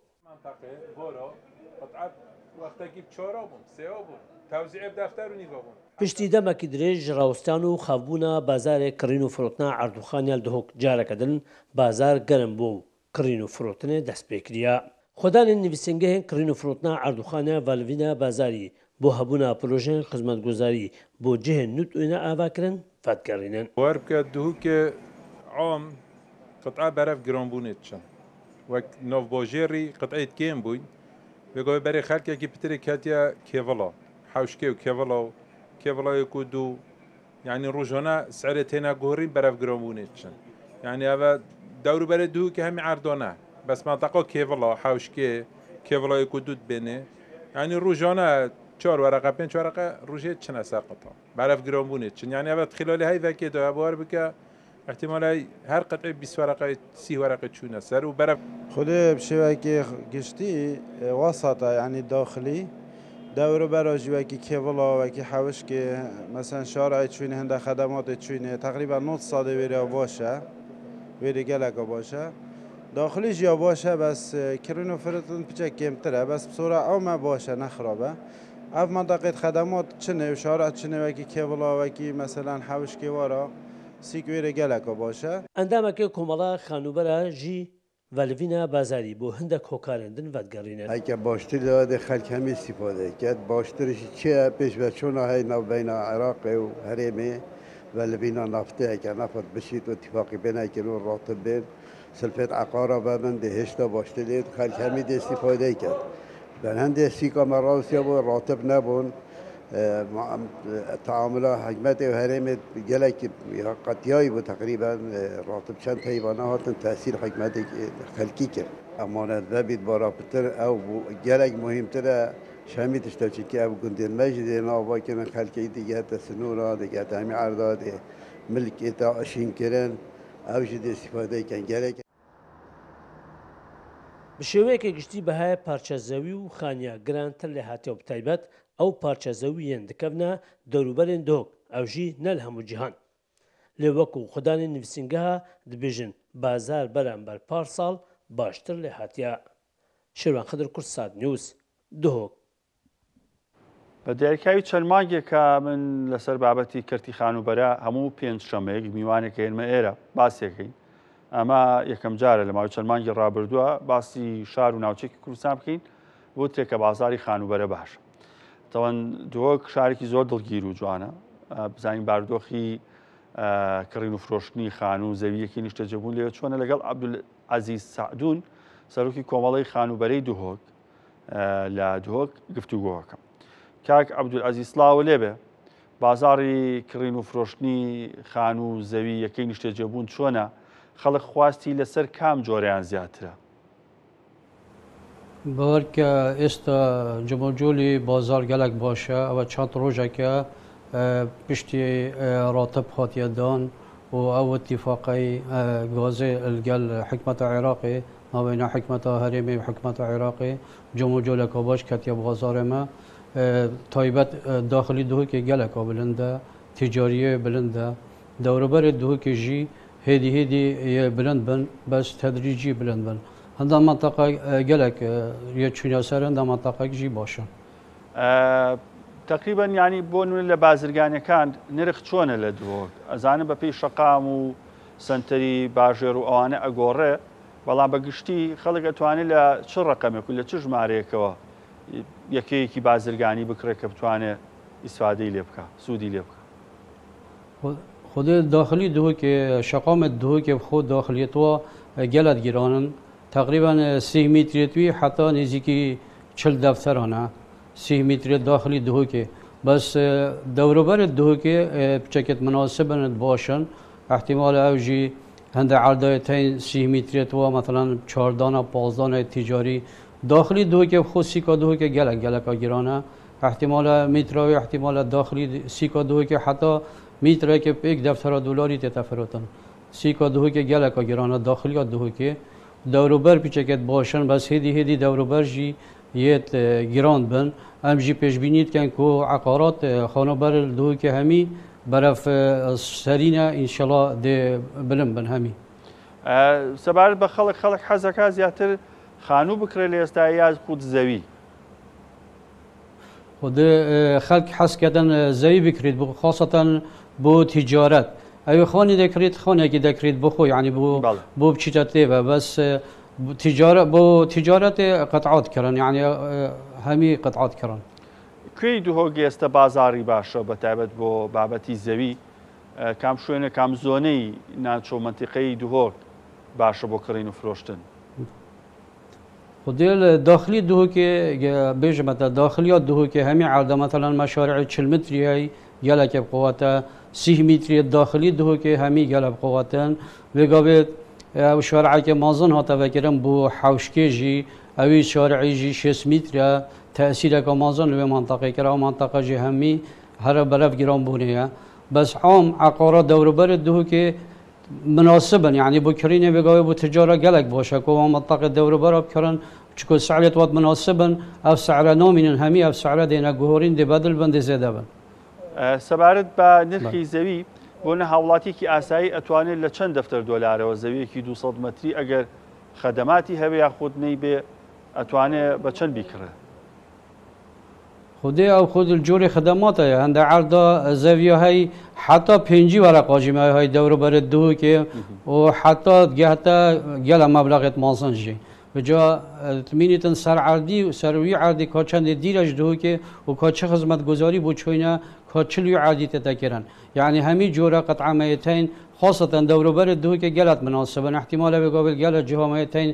پشتی دەمەکی درێژ راوستان و خاوبۊنە بازارێگ کڕین و فروتنە عەرد و خانیال دهۆک جارەکە دن بازار گەرم بۊ و کڕین و فروتنێ دەس پێ کریا. خوەدانێن نویسنگەهێن کڕین و فروتنا عەرد و خانیا ڤالڤینا بازاری بۆ هەبوونا پرۆژەێن خزمەتگوزاری بۆ جهێن نوت وێنە ئاڤا کرن ڤەدگەڕینن.
باوەر بکە دهوکێ عام قطعە بەرەڤ گرانبوونێ دچن وەک ناڤ باژێڕی قطعێت کێم بووین وێ گاوێ بەرێ خەلکێکی پترێ کەتیە کێڤڵا حەوشکێ و کێڤڵا و کێڤڵایەک و دوو یانی ڕوژانە سعرێ تێنە گۆڕین بەرەڤ گرانبوونێ دچن یانی ئەڤە دەوروبەرێ دهوکێ هەمی عەردانە بەس مەنتەقا کێڤڵا حەوشکێ کێڤڵا یەک و دوو دبێنێ یانی ڕوژانە چوار وەرەقە پێنج وەرەقە ڕوژێ چنە سەر قەتا بەرەف گران بوونێ چن یانی ئەڤە خلالی هەیڤەکێ دا باوەر بکە احتمالای هەر قەتعی 20 وەرەقە 30 وەرەقە چوونە سەر و بەرەف.
خودێ بشێوەکی گشتی وەسەتە یانی داخلی دەوروبەرا ژی وەکی کێڤڵا وەکی حەوشکێ مەسەن شارعێ چوینێ هەندە خەدەماتێ چوینێ تەقریبا 90 سادێ وێریا باشە وێری گەلەکە باشە داخلی ژیا باشە بەس کڕین و فرتن پچە کێمترە بەس بسۆرە ئەومە باشە نەخرابە ئەف منطقەت خەدەمات چنێ و شارع چنێ وەکی کێڤڵا وەکی مەسەلەن حەوشکێ وارا سیک وێرێ گەلەکە باشە.
ئەندامەکێ کۆمەڵە خانووبەرە ژی ڤەلڤینا بازاری بۆ هندەک هۆکارێن دن ڤەدگەڕینن.
هەکە باشتر لەوە دێ خەلک هەمی ئیستیفادەی کەت باشترش چیە پێش ڤە چۆنا هەی ناوبەینا عێراقێ و هەرێمێ ڤە لڤینا نەفتێ هەکە نەفت بشیت و ئتیفاقی پێ نەکرن و ڕاتب بێن سلفێت عەقارا ڤەبن دێ هێشتا باشتر لێت خەلک هەمی دێ ئیستیفادەی کەت بەر هەندێ سیکا مە ڕاوسیا بۆ ڕاتب نەبوون تعاملا حکمەتێ و هەرێمێ گەلەک قەتیایی بوو تەقریبا ڕاتب چەند پەیڤا نەهاتن تەسیر حکمەتێک خەلکی کرد. ئەمانەت ڤەبیت بارا پتر ئەو بوو گەلەک موهیمترە شەمی تشتە چونکی ئەو گوندێن مە ژی دێ ناڤا کرن خەلکێک دیگەتە سنوورا دیگەتە هەمی عەردا دێ ملک ئێتا ئشین کرن ئەو ژی دێ ئستیفادەی کەن گەلەک.
بە شێوەیەکێ گشتی بەهای پارچە زەوی و خانیا گرانتر لێ هاتیە و بتایبەت ئەو پارچە زەوییەن دکەڤنە دەوروبەرێن دهۆک ئەوژی نە لە هەموو جیهان لێ وەکو خودانێ نڤیسینگەها دبێژن بازار بەرامبەر پار ساڵ باشتر لێ هاتیە. شێروان خدر کوردسات نیوز، دهۆک.
بە دیاریکراوی چەند مانگێکە من لەسەر بابەتی کەرتی خانووبەرە هەموو پێنج شەمەیەک میوانێک هێنمە ئێرە باسێکەین ئەمە یەکەم جارە لە ماوەی چەند مانگی ڕابردووە باسی شار و ناوچێکی کوردستان بکەین بۆ تێکە بازاری خانووبەرە باشە تەوەن دهۆک شارێکی زۆر دڵگیر و جوانە بزانین بارودۆخی کڕین و فرۆشتنی خانوو زەویەکی نیشتەجێبوون لێ چۆنە لەگەڵ عەبدول عەزیز سەعدون سەرۆکی کۆمەڵەی خانووبەرەی دهۆک لە دهۆک گفتوگۆکەم. کاک عەبدولعەزیز سڵاو لێبێ بازاڕی کڕین و فرۆشتنی خانوو و زەوی یەکەی نیشتەجێبوون چۆنە؟ خەڵک خواستی لەسەر کام جۆرەیان زیاترە؟
باوەر کە ئێستا جموجۆلی بازار گەلەک باشە ئەوە چەند ڕۆژێکە پشتی ڕاتب هاتیە دان و ئەو ئیتیفاقەی گازێ لەگەل حکومەتە عێراقێ مابەینا حکومەتە هەرێمێ و حکومەتە عێراقێ جموجۆلەکا باش کەتیە بازارێ مە تایبەت داخلی دهۆکێ گەلەکا بلندە تیجاریێ بلندە دەوروبەرێ دهۆکێ ژی هێدی هێدی یە بلند بن بەس تەدریجی بلند بن هەندا مەنتەقە گەلەک یە چوینە سەر هەندا مەنتەقەک ژی باشن.
تەقریبەن یانی بۆ نمونە لە بازرگانەکان نرخ چۆنە لە دهۆک؟ ئەزانم بەپێی شەقام و سەنتەری باژێر و ئەوانە ئەگۆڕێ بەڵام بە گشتی خەڵک ئەتوانێت لە چ ڕەقەمێک و لە چ ژمارەیەکەوە یەکەیەکی بازرگانی بکڕێت کە بتوانێت ئیسفادەی لێ بکا سوودی لێ بکا؟
خودێ داخلی دهۆکێ شەقامێ دهۆکێ خۆ داخلیەتوە گەلەت گرانن تەقریبەن سی میترێتوی حەتا نزیکی 40 دەفتەرانە سی میترێت داخلی دهۆکێ بەس دەوروبەرت دهۆکێ بچەکێت مناسبن باشن احتمال ئەو ژی هەندە عەردای تەین سی میترێتوە مەثەلەن چاردانە پازدانە تیجاری داخلی دهۆکێ خۆ سیکا دهۆکێ گەلەک گەلەکا گرانە احتمالە میتراوی احتمالە داخلی سیکا دهۆکێ حەتا میترێکێ پێک دەفتەرە دۆلاری تێتە فرۆتن سیکا دهۆکێ گەلەکا گرانە داخلیا دهۆکێ دەوروبەر پیچەکێت باشن بەس هێدی هێدی دەوروبەر ژی یێت گران بن ئەم ژی پێشبینی دکەن کو عقارات خانوبەر دهۆکێ هەمی بەرەف سەرینە ئینشەڵا دێ بلند بن هەمی.
سەبارەت بە خەڵک خەڵک حەزەکا زیاتر خانوو بکڕێ لە ئێستا یاخود زەوی؟
خودێ خەلک حەز کەدەن زەوی بکریت بۆ خاصەتەن بۆ تیجارەت ئەوێ خانی دەکریت خانێکی دەکریت بۆ خۆی یعنی بۆ بۆ بچیتە تێبە بەس تیجارە بۆ تیجارەت قەتعات کردن یعنی هەمی قەتعات کردن.
کوێی دهۆک ئێستە بازاڕی باشە بە تایبەت بۆ بابەتی زەوی کام شوێنە کام زۆنەی ناچۆ مەنتیقەی دهۆک باشە بۆ کڕین و فرۆشتن؟
خودێ لە داخلی دهۆکێ بێژمە تە داخلیا دهۆکێ هەمی عەردە مەتەلەن مەشارعی 40 متری هەی گەلەکێ بقوەتە 30 متری داخلی دهۆکێ هەمی گەلە بقوەتن وێگاوێت ئەو شارعێکی مازن هاتە ڤەکردن بۆ حەوشکێ ژی ئەوی شارعی ژی شێست میترە تەئسیرەکە مازن لوێ مەنتەقێ کرا ئەو مەنتەقە ژی هەمی هەرە بەرەف گران بوونێە بەس عام عەقارا دەوروبەرت دهوکێ مناسبن یعنی بۆ کڕینێ بێگاوێ بۆ تجارە گەلەک باشە کۆ وان مەنتەقێ دەوروبەرا بکڕن چکۆ سعرێت وات مناسبن ئەو سعرە نامینن هەمی ئەو سعرە دێنە گۆڕین دێ بەدل بن دێ زێدە بن.
سەبارەت بە نرخی زەوی، بۆ نە هاوڵاتیەکی ئاسایی ئەتوانێت لە چەند دەفتەر دۆلارەوە زەویەکی 200 مەتری ئەگەر خەدەماتی هەبێ یاخود نەیبێ ئەتوانێ بە چەند بیکڕێ؟
خودێ ئەو خود جۆری خدماتە هەندە عەردا زەویە هەی حتا پێنجی وەرەقا ژی مە هەی دەوروبەرت دهۆکێ و حتا گەهتە گەلە مەبلەغێت مازن ژی بجا تمینیتن سەر عەردی و سەر وی عەردی کا چەندێ دیرەش دهۆکێ و کا چ خزمەتگوزاری بۆ چۆینە کا چ لوی عەردی تێتە کرن یعنی هەمی جۆرە قطعە مەیتەین خاصة دەوروبەرت دهۆکێ گەلەت مناسبن احتمالە بێگاوێل گەلە جیها مەیتەین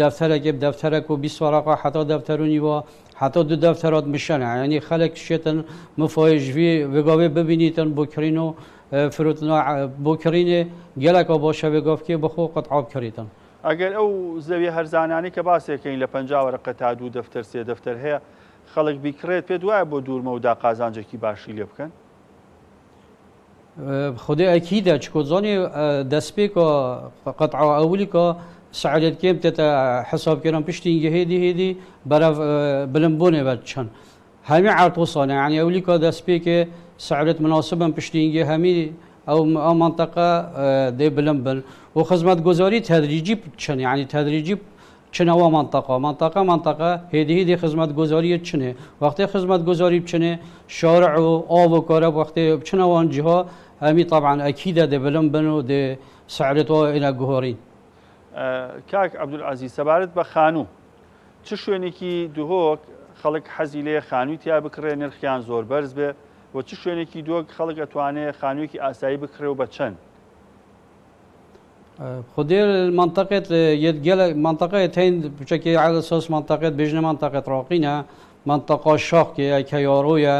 دەفتەرەکێ دەفتەرەک و 20 وەرەقا حتا دەفتەر و نیوە حتا دو دەفتەرات مشەنە یعنی خەلک شێتن مفایش وی وێگاوێ ببینیتن بۆ کڕین و فرۆتنا بۆ کڕینێ گەلەکە باشە وێگاوکێ بخۆ قطعە بکڕیتن.
ئەگەر ئەو زەویە هەرزانانەی کە باسێکەین لە 50 وەرەقە تا دوو دەفتەر سێ دەفتەر هەیە خەڵک بیکڕێت پێت وایە بۆ دوور مەودا قازانجێکی باشی لێ بکەن؟
خودێ ئەکیدە چکۆ زانی دەستپێکا قطعە ئەولیکا سعرێت کێم تێتە حساب کردن پشتینگە هێدی هێدی بەرەv بلندبوونێ بە چەند هەمی عەرد وسانە یعنی ئەولیکا دەستپێکێ سعرێت مناسبن پشتینگە هەمی ئەو ئەو منطقە دێ بلند بن و خزمەتگوزاری تەدریجی بچن یعنی تەدریجی چنەوە منطقە منطقە منطقە هێدی هێدی خزمەتگوزاریە چنێ وەختێ خزمەتگوزاری بچنێ شارع و ئاو و کارە وەختێ بچنەوان جیها ئەمی طبعا ئەکیدە دێ بلند بن و دێ سعرێت ئینە گۆڕین.
کاک عەبدولعەزیز سەبارەت بە خانوو چ شوێنێکی دهۆک خەڵک حەزی لێیە خانووی تیا بکڕێ نرخیان زۆر بەرز بێ و چ شوێنێکی دهۆک خەڵک ئەتوانێ خانوویەکی ئاسایی بکڕێ و بە چەند؟
خودێ منطقة يتقل منطقة تين بشكل على أساس منطقة بجنة منطقة راقينة منطقة شاق كيارويا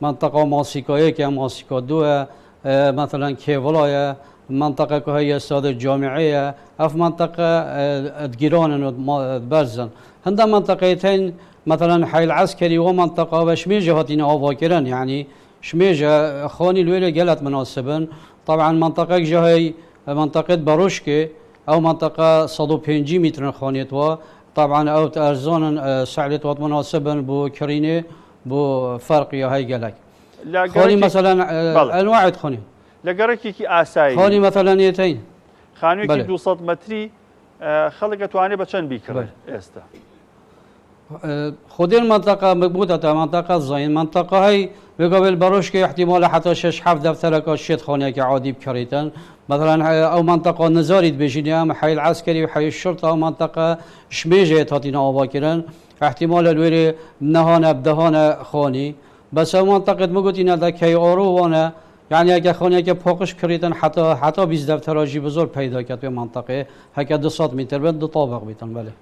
منطقة ماسيكاية كماسيكا دوها مثلا كيفلايا منطقة كهي السادة الجامعية اف منطقة تجيران برزن هندا منطقتين مثلا حي العسكري ومنطقة وشميجة هاتين أوفاكرن يعني شميجة خاني الويلة قالت مناسبا طبعا منطقة جهي منطقة باروشكي أو منطقة 150 متر خانيتوا طبعا أو أرزون سعرت مناسبا بو كريني بو فرق يا هاي قالك خاني مثلا أنواع خاني
لە گەڕەکێکی ئاسایی
خانی مثلا يتين
خانوویەکی 200 مەتری خەڵک ئەتوانێت بە چەند بیکڕێت ئێستا؟
خودی المنطقة مقبوطة منطقة زين منطقة هي بقابل بروشك احتمال حتى شش حف دفترك شيت خانيك عادي بكريتن مثلا أو منطقة نزاري بيجيني أم حي العسكري وحي الشرطة أو منطقة شميجة تاتينا أوباكرن احتمال الويري نهانا بدهانا خاني بس أو منطقة مقوتينا ذا كي أورو وانا يعني اگه خانه که پاکش کردن حتی حتی 20 دفتر بزرگ پیدا کرد به منطقه هکا 200 متر بند دو طابق بیتن بله.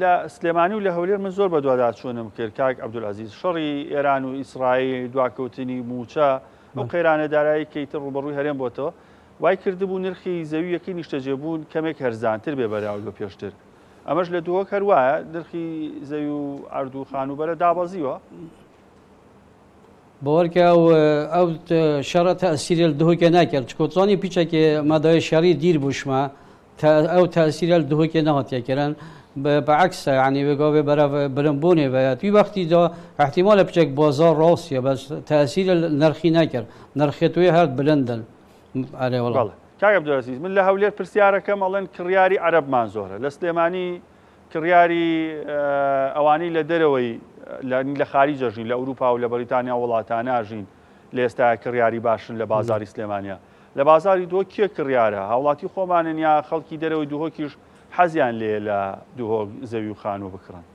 لە سلێمانی و لە هەولێر من زۆر بەدواداچوونم کرد کاک عەبدولعەزیز شەڕی ئێران و ئیسرائیل دواکەوتنی مووچە ئەو قەیرانە دارایی کە ئیتر ڕووبەڕووی هەرێم بۆتەوە وای کردبوو نرخی زەوییەکەی نیشتەجێبوون کەمێک هەرزانتر بێ بەراورد بە پێشتر ئەمەش لە دهۆک هەر وایە نرخی زەوی و عەرد و خانووبەرە دابەزیوە؟
باوەڕکە ئەو ئەو شەڕە تەئسیرێ لە دهۆکێ نەکرد چکۆ زانی پیچەکێ مەدای شەڕی دیر بووشمە ئەو تەئسیرە لە دهۆکێ نەهاتیە کردن بعکس یعنی وێگاوێ بەرەv بلندبوونێ بەیە توی وەختی دا احتمالە پچێک بازار ڕاستیە بەس تەئسیر نرخی نەکرد نرخێ توی هەر بلندن ئەرێ وەڵا.
بەڵێ کاک عەبدولعەزیز من لە هەولێر پرسیارەکەم ئەڵێن کڕیاری عەرەبمان زۆرە لە سلێمانی کڕیاری ئەوانەی لە دەرەوەی لە خاریج ئەژین لە ئەوروپا و لە بەریتانیا و وڵاتانە ئەژین لە ئێستا کڕیاری باشن لە بازاری سلێمانیا لە بازاری دهۆک کێ کڕیارە هاوڵاتی خۆمانن یا خەڵکی دەرەوەی دهۆکیش حەزیان لێیە لە دهۆک زەوی و خانوو بکڕن؟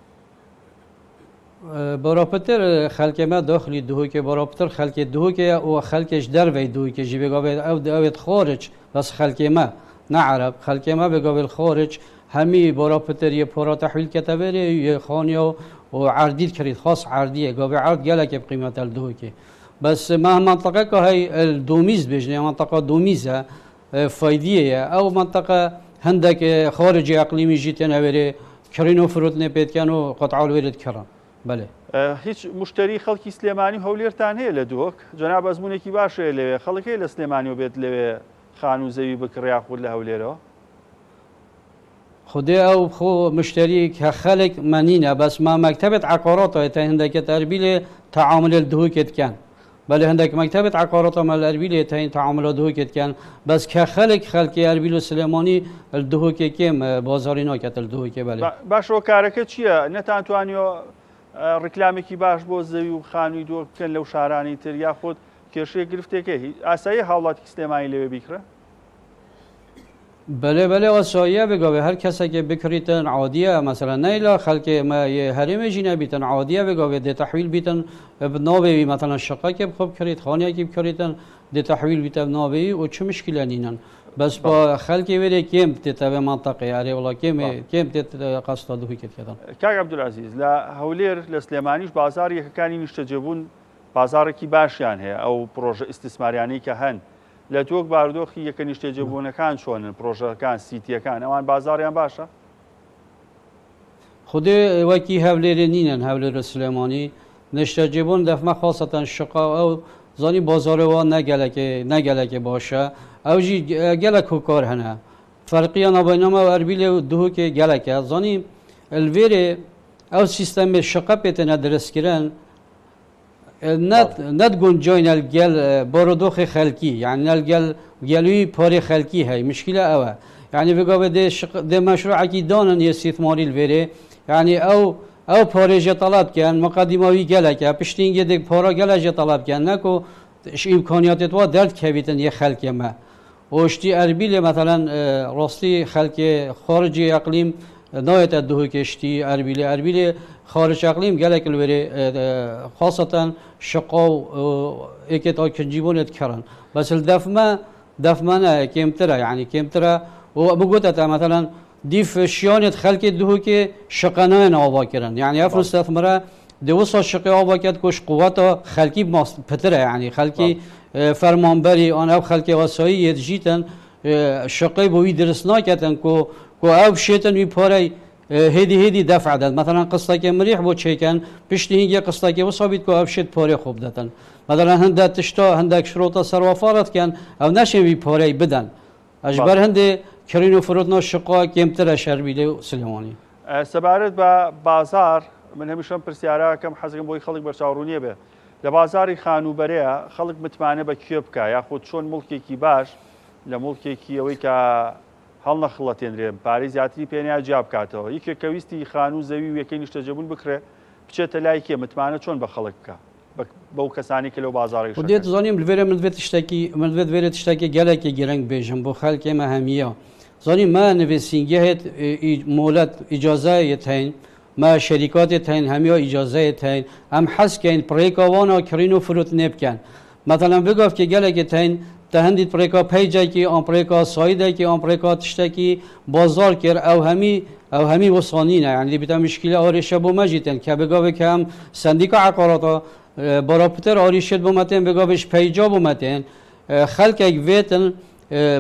بەراپتر خەلکێ مە داخلی دهۆکێ بەراپتر خەلکێ دهۆکێ و خەلکێش دەرڤەی دهۆکێ ژی بێگاوێ ئەو ئەوێت خارج بەس خەلکێ مە نە عەرەب خەلکێ مە بێگاوێ خارج هەمی بەراپتر یە پارە تەحویل کەتە بێرێ یە خانیا و عەردیت کرید خاص عەردیە گاوێ عەرد گەلەکێ بقیمەتە دهۆکێ بەس مە منطقەکە هەی دومیز بێژنێ منطقە دومیزە فایدیەیە ئەو منطقە هەندێک خارجی ئەقلیمی ژی تێن ئەوێرێ کڕین و فرۆتنێ پێتکەن و قەتعە لوێرێ دکڕن. بەلێ.
هیچ مشتەری خەڵکی سلێمانی و هەولێرتان هەیە لە دهۆک؟ جەناب ئەزموونێکی باش هەیە لەوێ، خەڵک هەیە لە سلێمانیەوە بێت لەوێ خانوو زەوی بکڕێ یاخود لە هەولێرەوە؟
خودێ ئەو خۆ مشتەری کە خەلک مەنینە بەس ما مەکتەبێت عەقاراتە تا هەندێکێت ئەربیلێ تەعامولێ دهۆکێ دکەن بەلێ هەندێک مەکتەبێت عەقاراتە مە ئەربیلێ تەین تەعامولە دهۆکێ دکەن بەس کە خەلک خەلکی ئەربیل و سلێمانی دهۆکێ کێم بازاری ناکەت دهۆکێ بەلێ.
باشە هۆکارەکە چییە نەتانتوانیوە ڕیکلامێکی باش بۆ زەوی و خانووی دهۆک بکەن لەو شارانەی تر یاخود کێشەیەک گرفتێک هەیە ئاساییە هاوڵاتیکی سلێمانی لەوێ بیکڕێ؟
بەلێ بەلێ ئاساییە بگاوێ هەر کەسێکێ بکڕیتن عادیە مەسەلەن نەیلا خەلکێ مە یێ هەرێمێ ژی نەبیتن عادیە بگاوێ دێ تەحویل بیتن بناوێ وی مەسەلەن شقەکێ بخۆ بکڕیت خانیەکی بکڕیتن دێ تەحویل بیتە بناوێ و چ مشکلە نینن بەس با خەلکێ وێرێ کێم تێتە وێ مەنتەقێ ئەرێ وڵا کێم کێم تێت قەستا دوهی کێت کەدەن.
کاک عەبدولعەزیز لە هەولێر لە سلێمانیش بازاڕی یەکەکانی نیشتەجێبوون بازاڕێکی باشیان هەیە ئەو پڕۆژە ئیستیسماریانەی کە هەن لە دهۆک بارودۆخی یەکە نیشتەجێبوونەکان چۆنن، پڕۆژەکان، سیتییەکان، ئەوان بازاڕیان باشە؟
خودێ وەکی هەولێرێ نینن هەولێر و سلێمانی نیشتەجێبوون دەفمە خاسەتەن شقا ئەو زانی بازارێ وا نەگەلەکێ نەگەلەکێ باشە ئەو ژی گەلەک هۆکار هەنە فەرقیە نابەینامە و ئەربیلێ و دهۆکێ گەلەکە زانی الڤێرێ ئەو سیستەمێ شقە پێتێنە درستکردن نەت گونجاین گەل بارودۆخی خەلکی یعنی نەلگەل گەلوی پارەی خەلکی هەی مشکلە ئەوە یعنی بگاوێ دێ دێ مەشروعەکی دانن یە سیثماری لێرێ یعنی ئەو ئەو پارێژە تەڵەب کەن مقدماوی گەلەکە پشتینگێ دێک پارە گەلەژە تەڵەب کەن نەکو ئیمکانیاتێت وا دەرد کەویتن یە خەلکێ مە وشتی ئەربیلێ مەثەلەن ڕاستی خەلکێ خارجی ئەقلیم نایەتە دهۆکێ شتی ئەربیلێ ئەربیلێ خارج ئەقلیم گەلێک لوێرێ خاصەتەن شقا و ئێکێت ئا کنجیبۆنێت کەڕن بەس دەفمە دەفمەنە کێمترە یعنی کێمترە و بگوتە مەثەلەن دیف شیانێت خەلکێ دهۆکێ شقە نایەن ئاواکردن یعنی ئەف مستثمرە دێ وسا شقێ ئاوا کەت کوش قوەتا خەلکی پترە یعنی خەلکی فەرمانبەری ئان ئەو خەلکی ئاسایی یەت ژیتن شقەی بۆ وی درست ناکەتن کو کو ئەو شێتن وی پارەی هێدی هێدی دەفع دەن مەثەلەن قستەکێ مریح بۆ چێکەن پشتی هینگێ قستەکێ وسا بیت کو ئەو شێت پارەی خۆ بدەتن مەثەلەن هەندە تشتا هەندێک شرۆتە سەروافارەت کەن ئەو نەشێن وی پارەی بدەن ئەژبەر هەندێ کڕین و فرۆتنەوە شقا کێمترە شەربیلێ و سلێمانی.
سەبارەت بە بازاڕ، من هەمیشە ئەم پرسیارە ئەکەم، حەزەکەم بۆی خەڵک بەرچاوڕوونیە بێ. لە بازاڕی خانووبەرەیە خەڵک متمانە بە کوێ بکا یاخود چۆن موڵکێکی باش لە موڵکێکی ئەوەی کە هەڵنەخڵەتێنرێ پارەی زیاتری پێ نایە جیا بکاتەوە؟ یەکێک کە ویستی خانوو زەوی و یەکەی نیشتەجێبوون بکڕێ بچێتە لای کێ؟ متمانە چۆن بە خەڵک بکا؟ بەو کەسانەی کە لەو بازاڕەی
خودێ دزانیم لڤێرە من دڤێ تشتەکی من دڤێ دڤێرە تشتەکی گەلەکی گرنگ بێژم بۆ خەلکێ مە هەمیە زانیم مە نڤێسینگەهێت مۆلەت ئیجازەیەت هەین مە شەریکاتێت هەین هەمیە ئیجازەیەت هەین ئەم حەز کەین پڕێکا وانا کڕین و فروتنێ بکەن مەثەلەن بگاف کە گەلەکێت هەین تە هەندیت پڕێکا پەیجەکی ئان پڕێکا سایدەکی ئان پڕێکا تشتەکی بازار کرد ئەو هەمی ئەو هەمی وسانینە یعنی دیبیتە مشکلە ئاریشە بۆ مەژیتن کە بگاوێ کە ئەم سندیکا عقاراتە بارا پتر ئاریشت بۆ مەتێن بگاوێش پەیجا بۆ مەتێن خەلکێک وێتن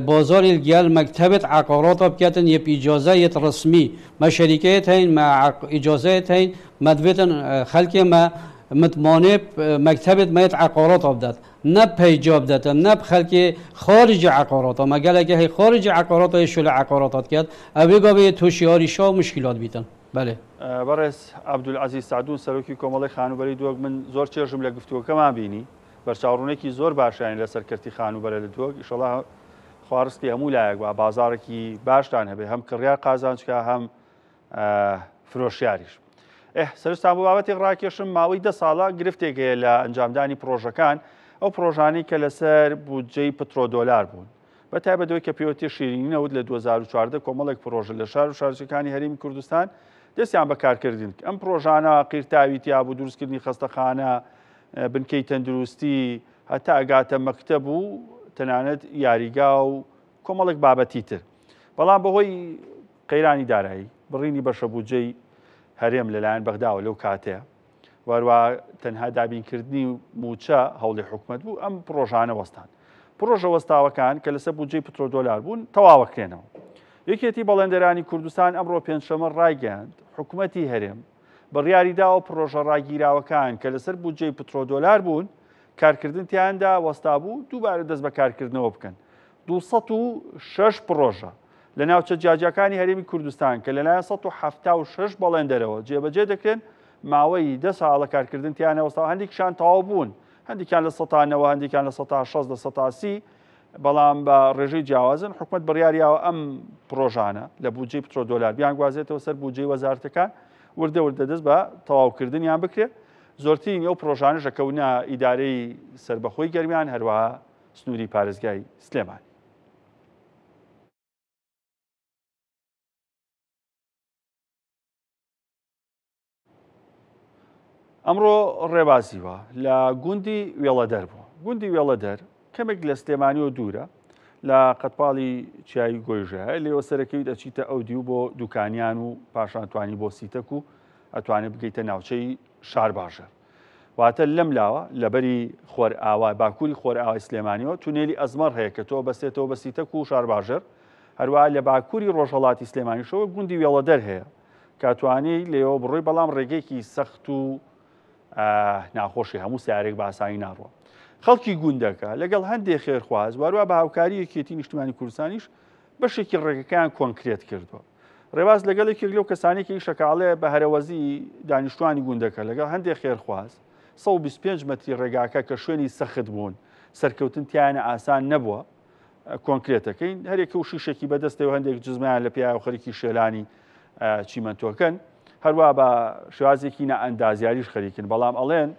بازاری گەل مەکتەبت عقاراتە بکەتن یە ئیجازە یەت ڕسمی مە شەریکەیەت هەین مە ئیجازەیەت هەین مەدوێتن خەلکێ مە متمانێ مەکتەبت مەیەت عقاراتە بدات نە پەیجا بدەتن نە خەلکێ خارجی عقاراتە مە گەلەکە هەی خارجی عقاراتە یە شولە عقاراتات کەت ئەوێ گاوێ تووشی ئاریشا و مشکلات بیتن. بەلێ.
بەڕێز عەبدولعەزیز سەعدون سەرۆکی کۆمەڵەی خانووبەرەی دهۆک من زۆر چێژم لە گفتوگۆکەمان بینی بەرچاوڕوونێکی زۆر باشیان لەسەر کەرتی خانووبەرە لە دهۆک ئیشەڵا خوا ڕزقی هەموو لایەک با بازاڕێکی باشتان هەبێ هەم کڕیار قازانج کا هەم فرۆشیاریش. ئه سەرستان بۆ بابەتێک ڕاکێشم ماوەی دە ساڵە گرفتێک هەیە لە ئەنجامدانی پرۆژەکان ئەو پرۆژانەی کە لەسەر بودجەی پترۆدۆلار بوون بە تایبەت ئەوەی کە پێوەتی شیرینی نەوت لە 2014 کۆمەڵێک پرۆژە لە شار و شارچەکانی هەرێمی کوردستان دەستیان بە کارکردن ئەم پرۆژانە قیرتاوی تیابوو دروستکردنی خەستەخانە بنکەی تەندروستی هەتا ئەگاتە مەکتەب و تەنانەت یاریگا و کۆمەڵێک بابەتی تر بەڵام بەهۆی قەیرانی دارایی، بڕینی بەشە بودجەی هەرێم لەلایەن بەغداوە لەو کاتەیە و هەروە تەنها دابینکردنی مووچە هەوڵی حکومەت بوو، ئەم پڕۆژانە وەستان. پڕۆژە وەستاوەکان کە لەسەر بودجەی پترۆدۆلار بوون تەواوەکرێنەوە. یەکێتی بەڵێندەرانی کوردستان ئەمڕۆ پێنجشەممە ڕایگەیاند، حکومەتی هەرێم بڕیاری داوە پڕۆژە ڕاگیراوەکان کە لەسەر بودجەی پترۆدۆلار بوون کارکردن تیاندا وەستابوو دووبارە دەست بە کارکردنەوە بکەن. 206 پڕۆژە لە ناوچە جیاجیاکانی هەرێمی کوردستان کە لەلایەن 176 بەڵێندەرەوە جێبەجێ دەکرێن ماوەی دە ساڵە کارکردن تیانە وەستا هەندێکیشان تەواو بوون هەندێکیان لە سەتا نەوە هەندێکیان لە سەتا شەست لە سەتا سی بەڵام بە ڕێژەی جیاوازن حکومەت بڕیاریاوە ئەم پرۆژانە لە بودجەی پترۆدۆلار بیانگوازێتەوە سەر بودجەی وەزارەتەکان وردە وردە دەست بە تەواوکردنیان بکرێت زۆرترین ئەو پرۆژانەش دەکەونە ئیدارەی سەربەخۆی گەرمیان هەروەها سنووری پارێزگای سلێمانی. ئەمڕۆ ڕێبازیوە لە گوندی وێڵەدەر بوو گوندی وێڵەدەر کەمێک لە سلێمانیەوە دوورە لە قەتپاڵی چیایی گۆیژە لێوە سەرەکەویت ئەچیتە ئەو دیو بۆ دوکانیان و پاشان توانی بۆ سیتەک و ئەتوانێت بگەیتە ناوچەی شارباژێر واتە لەم لاوە لەبەری خۆرئاوا باکووری خۆرئاوای سلێمانیەوە تونێلی ئەزمەڕ هەیە کە تۆ بەستێتەوە بە سیتەک و شارباژێر هەروە لە باکووری ڕۆژهەڵاتی سلێمانیشەوە گوندی وێڵەدەر هەیە کە توانی لێەوە بڕۆی بەڵام ڕێگەیەکی سەخت و ناخۆشی هەموو سیارێک بە ئاسانی ناڕوە خەڵکی گوندەکە لەگەڵ هەندێک خێرخواز واروە بە هاوکاری یەکێتی نیشتمانی کوردستانیش بەشێکی ڕێگەکەیان کۆنکرێت کردووە ڕێباز لەگەڵ یەکێک لەو کەسانەی کە ئیشەکە ئەڵێ بە هەرەوەزی دانیشتوانی گوندەکە لەگەڵ هەندێک خێرخواز 125 مەتری ڕێگاکە کە شوێنی سەخت بوون سەرکەوتن تیانە ئاسان نەبووە کۆنکرێتەکەین هەرێکە و شیشێکی بەدەستەوە هەندێک جزمیان لە پیاوە خەریکی شێلانی چیمەنتۆکەن هەروە بە شێوازێکی نائەندازیاریش خەریکن بەڵام ئەڵێن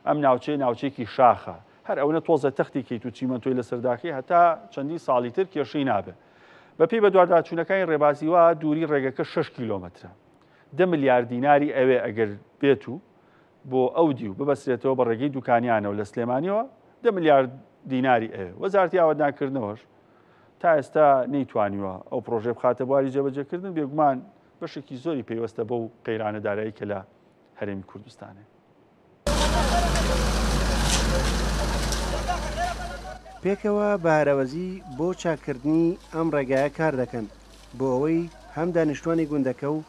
ئەم ناوچەی ناوچێکی شاخە هەر ئەونە تۆزە تەختی کەیت و چیمەنتۆی لەسەرداکەی هەتا چەندین ساڵی تر کێشەی نابێت. بەپێی بەدواداچوونەکانی ڕێبازی وا دووری ڕێگەکە 6 کیلۆمەترە. دە ملیار دیناری ئەوێ ئەگەر بێت و بۆ ئەو دیو ببەسرێتەوە بە ڕێگەی دوکانیانەوە لە سلێمانیەوە دە ملیار دیناری ئەوێ. وەزارەتی ئاوەدانکردنەوەش تا ئێستا نەیتوانیوە ئەو پرۆژەیە بخاتە بواری جێبەجێکردن، بێگومان بەشێکی زۆری پەیوەستە بەو قەیرانە دارایی کە لە هەرێمی کوردستانێ.
پێکەوە بە هەرەوەزی بۆ چاککردنی ئەم ڕێگایە کار دەکەن، بۆ ئەوەی هەم دانیشتوانی گوندەکە و